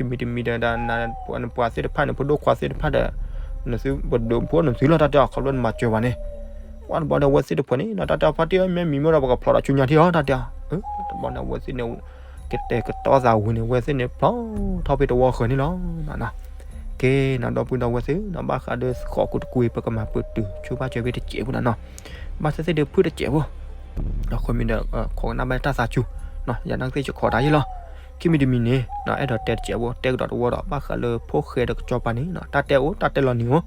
ဒီးသ့ၣ်တဲဝဲဒၣ်, ခံမံၤတမံၤဒီး နပှၤသ့ၣ်တဖၣ်န့ၣ် ဖိဒိၣ်ခွါသ့ၣ်တဖၣ်ဒီး နသုပဒိးဖိနသုလီၤ တၢ်တဲအီၤ ခီဖျိနမၤစၢၤဘၣ်န့ၣ် ပှၤတဘျီဒီး အဝဲသ့ၣ်တဖၣ်န့ၣ် တၢ်တဲအီၤဖါတံၢ်အီၤ မ့ၢ်မံမ့ၢ်ဒီး ပကဖျိးဒီးဆူညါထံၣ်အီၤ တၢ်တဲအီၤ. တဘျီန့ၣ် အဝဲသ့ၣ်န့ၣ် ကတဲာ်ကတီၤသးဝံၤန့ၣ် အဝဲသ့ၣ်န့ၣ် ဖျီထီၣ်ဖဲတဝီဃၢၤန့ၣ်လီၤ. ကဲနီၤ ဒီပုၢ်ဒီဝဲၢ်သ့ၣ်နီၤ ဘၣ်ဃးဒီးဃိးခိၣ်တကွံာ် ပကမၤပတုာ်ဆိဘၣ်စၢၤဖဲတစဲးဖိနီၤနီၤ. ဘၣ်သ့ၣ်သ့ၣ်ဒီးဖုၣ်တစဲးဖိ အဃိမ့ၢ်ဒီး ခိးကနၣ်ဘၣ်တၢ်သးစူၤ, ယၤနာ်ကသ့ၣ်ယခိးတၢ်ယဲလီၤ. ခံမံၤတမံၤန့ၣ် အဲၣ်ဒိးတဲတစဲးဖိ တဲကဒီးတဝီဒီး ဘၣ်ဃးလၢဖိၣ်ဃဲဒီးကစီၤပၤန့ၣ် တၢ်တဲအိၣ် တၢ်တဲလီၤနံၤအိၣ်.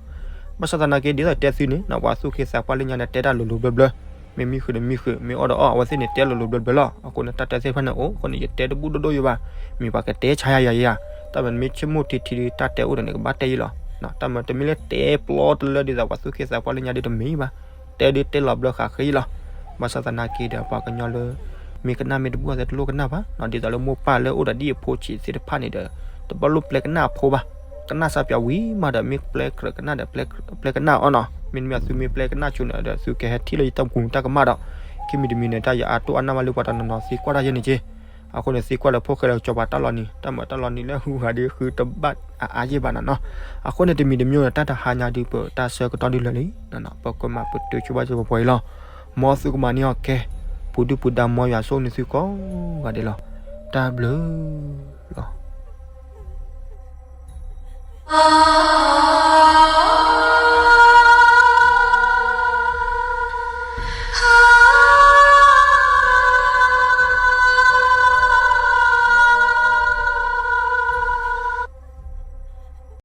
ဘၣ်ဆၣ်သနာ်က့ ဒ်သိးတဲသုန့ၣ် ပှၤသူၣ်က့သးပှၢ်လၢညါန့ၣ် တဲတၢ်လိၤလိၤဘျၢဘျၢ, မ့ၢ်မံဃုာ်ဒီးမံဃုာ်, မ့ၢ်အီၣ်ဒီးအီၣ်, အဝဲသ့ၣ်န့ၣ် တဲလိၤလိၤဘျၢဘျၢလီၤ. အဃိန့ၣ် တၢ်တဲသ့ၣ်တဖၣ်န့ၣ်အိၣ်, အဃိန့ၣ် ယတဲတဘူၣ်ဒိၣ်ဒိၣ်ယိာ်ဘၣ်, မ့ၢ်ပှၤကတဲဆါယၤယၤယၤ, တၢ်မၤမ့ၢ်ဆိကမိၣ်ထံထံဒီး တၢ်တဲအိၣ်ဒီးန့ၣ် ကဘၣ်တဲယဲလီၤ. တၢ်မၤတမ့ၢ်လၢတဲပျီတလၢဒ်သိးပှၤသူၣ်က့သးပှၢ်လၢညါဒီးတမ့ၢ်ဘၣ်, တဲဒ်တဲလီၤဘျၢဃာ်ဃ့လီၤ. ဘၣ်ဆၣ်သနာ်က့ဒီး ပှၤကညီလၢ မ့ၢ်ကနၣ်မ့ၢ်တဘူၣ်အသးတလိၣ်ကနၣ်ဘၣ်, ဒ်သိးလၢမိၢ်ပၢ်လၢအိၣ်ဒီးဒ်အဖိဆံးသ့ၣ်တဖၣ်န့ၣ်ဒီး တဘၣ်လိၣ်ပျဲကနၣ်အဖိဘၣ်. ကနၣ်စၢ်ပၠးဝံၤမးဒီး မ့ၢ်ပျဲကြၢးကနၣ်ဒီး ပျဲကနၣ်အီၤနီၤ. မ့တမ့ၢ်သုမ့ၢ်ပျဲကနၣ်ဆိန့ၣ်ဒီး သုကဟဲထံၣ်လၢယတၢ်မူတၢ်ကမၣ်ဒီး, ခံမံၤတမံၤန့ၣ် တၢ်ယအါတိၢ်အါနၢ်ဘၣ်လၢပှၤတနီၤနီၤသံကွၢ်တၢ်ယဲန့ၣ်က့ အဃိန့ၣ် သံကွၢ်လၢဖိၣ်ဃဲလၢကစီၤပၤတၢ်လီၤနံၤ, တၢ်မၤတၢ်လီၤနံၤလၢဟူးဂၤဒီးဃုတဘၣ်အါအါယဲၢ်ဘၣ်နီၤနီၤ. အဃိန့ၣ် တမံၤတမံၤန့ၣ် တၢ်တဟါညါဒုး ပတၢ်ဆၢကတီၢ်ဒုးလၢာ်လံနီၤနီၤ, ပကမၤပတုာ်ဆိဘၣ်စၢၤပှဲၤပှဲၤအံၤလီၤ. မ်သုကမၤန့ၢ်အီၣ်ကဲ, ပူၤဒုၣ်ပူၤဒါ မ်ယွၤဆိၣ်ဂ့ၤန့ၢ်သုကိးဂၤဒဲးလီၤ. တၢ်ဘျုးလီၤ.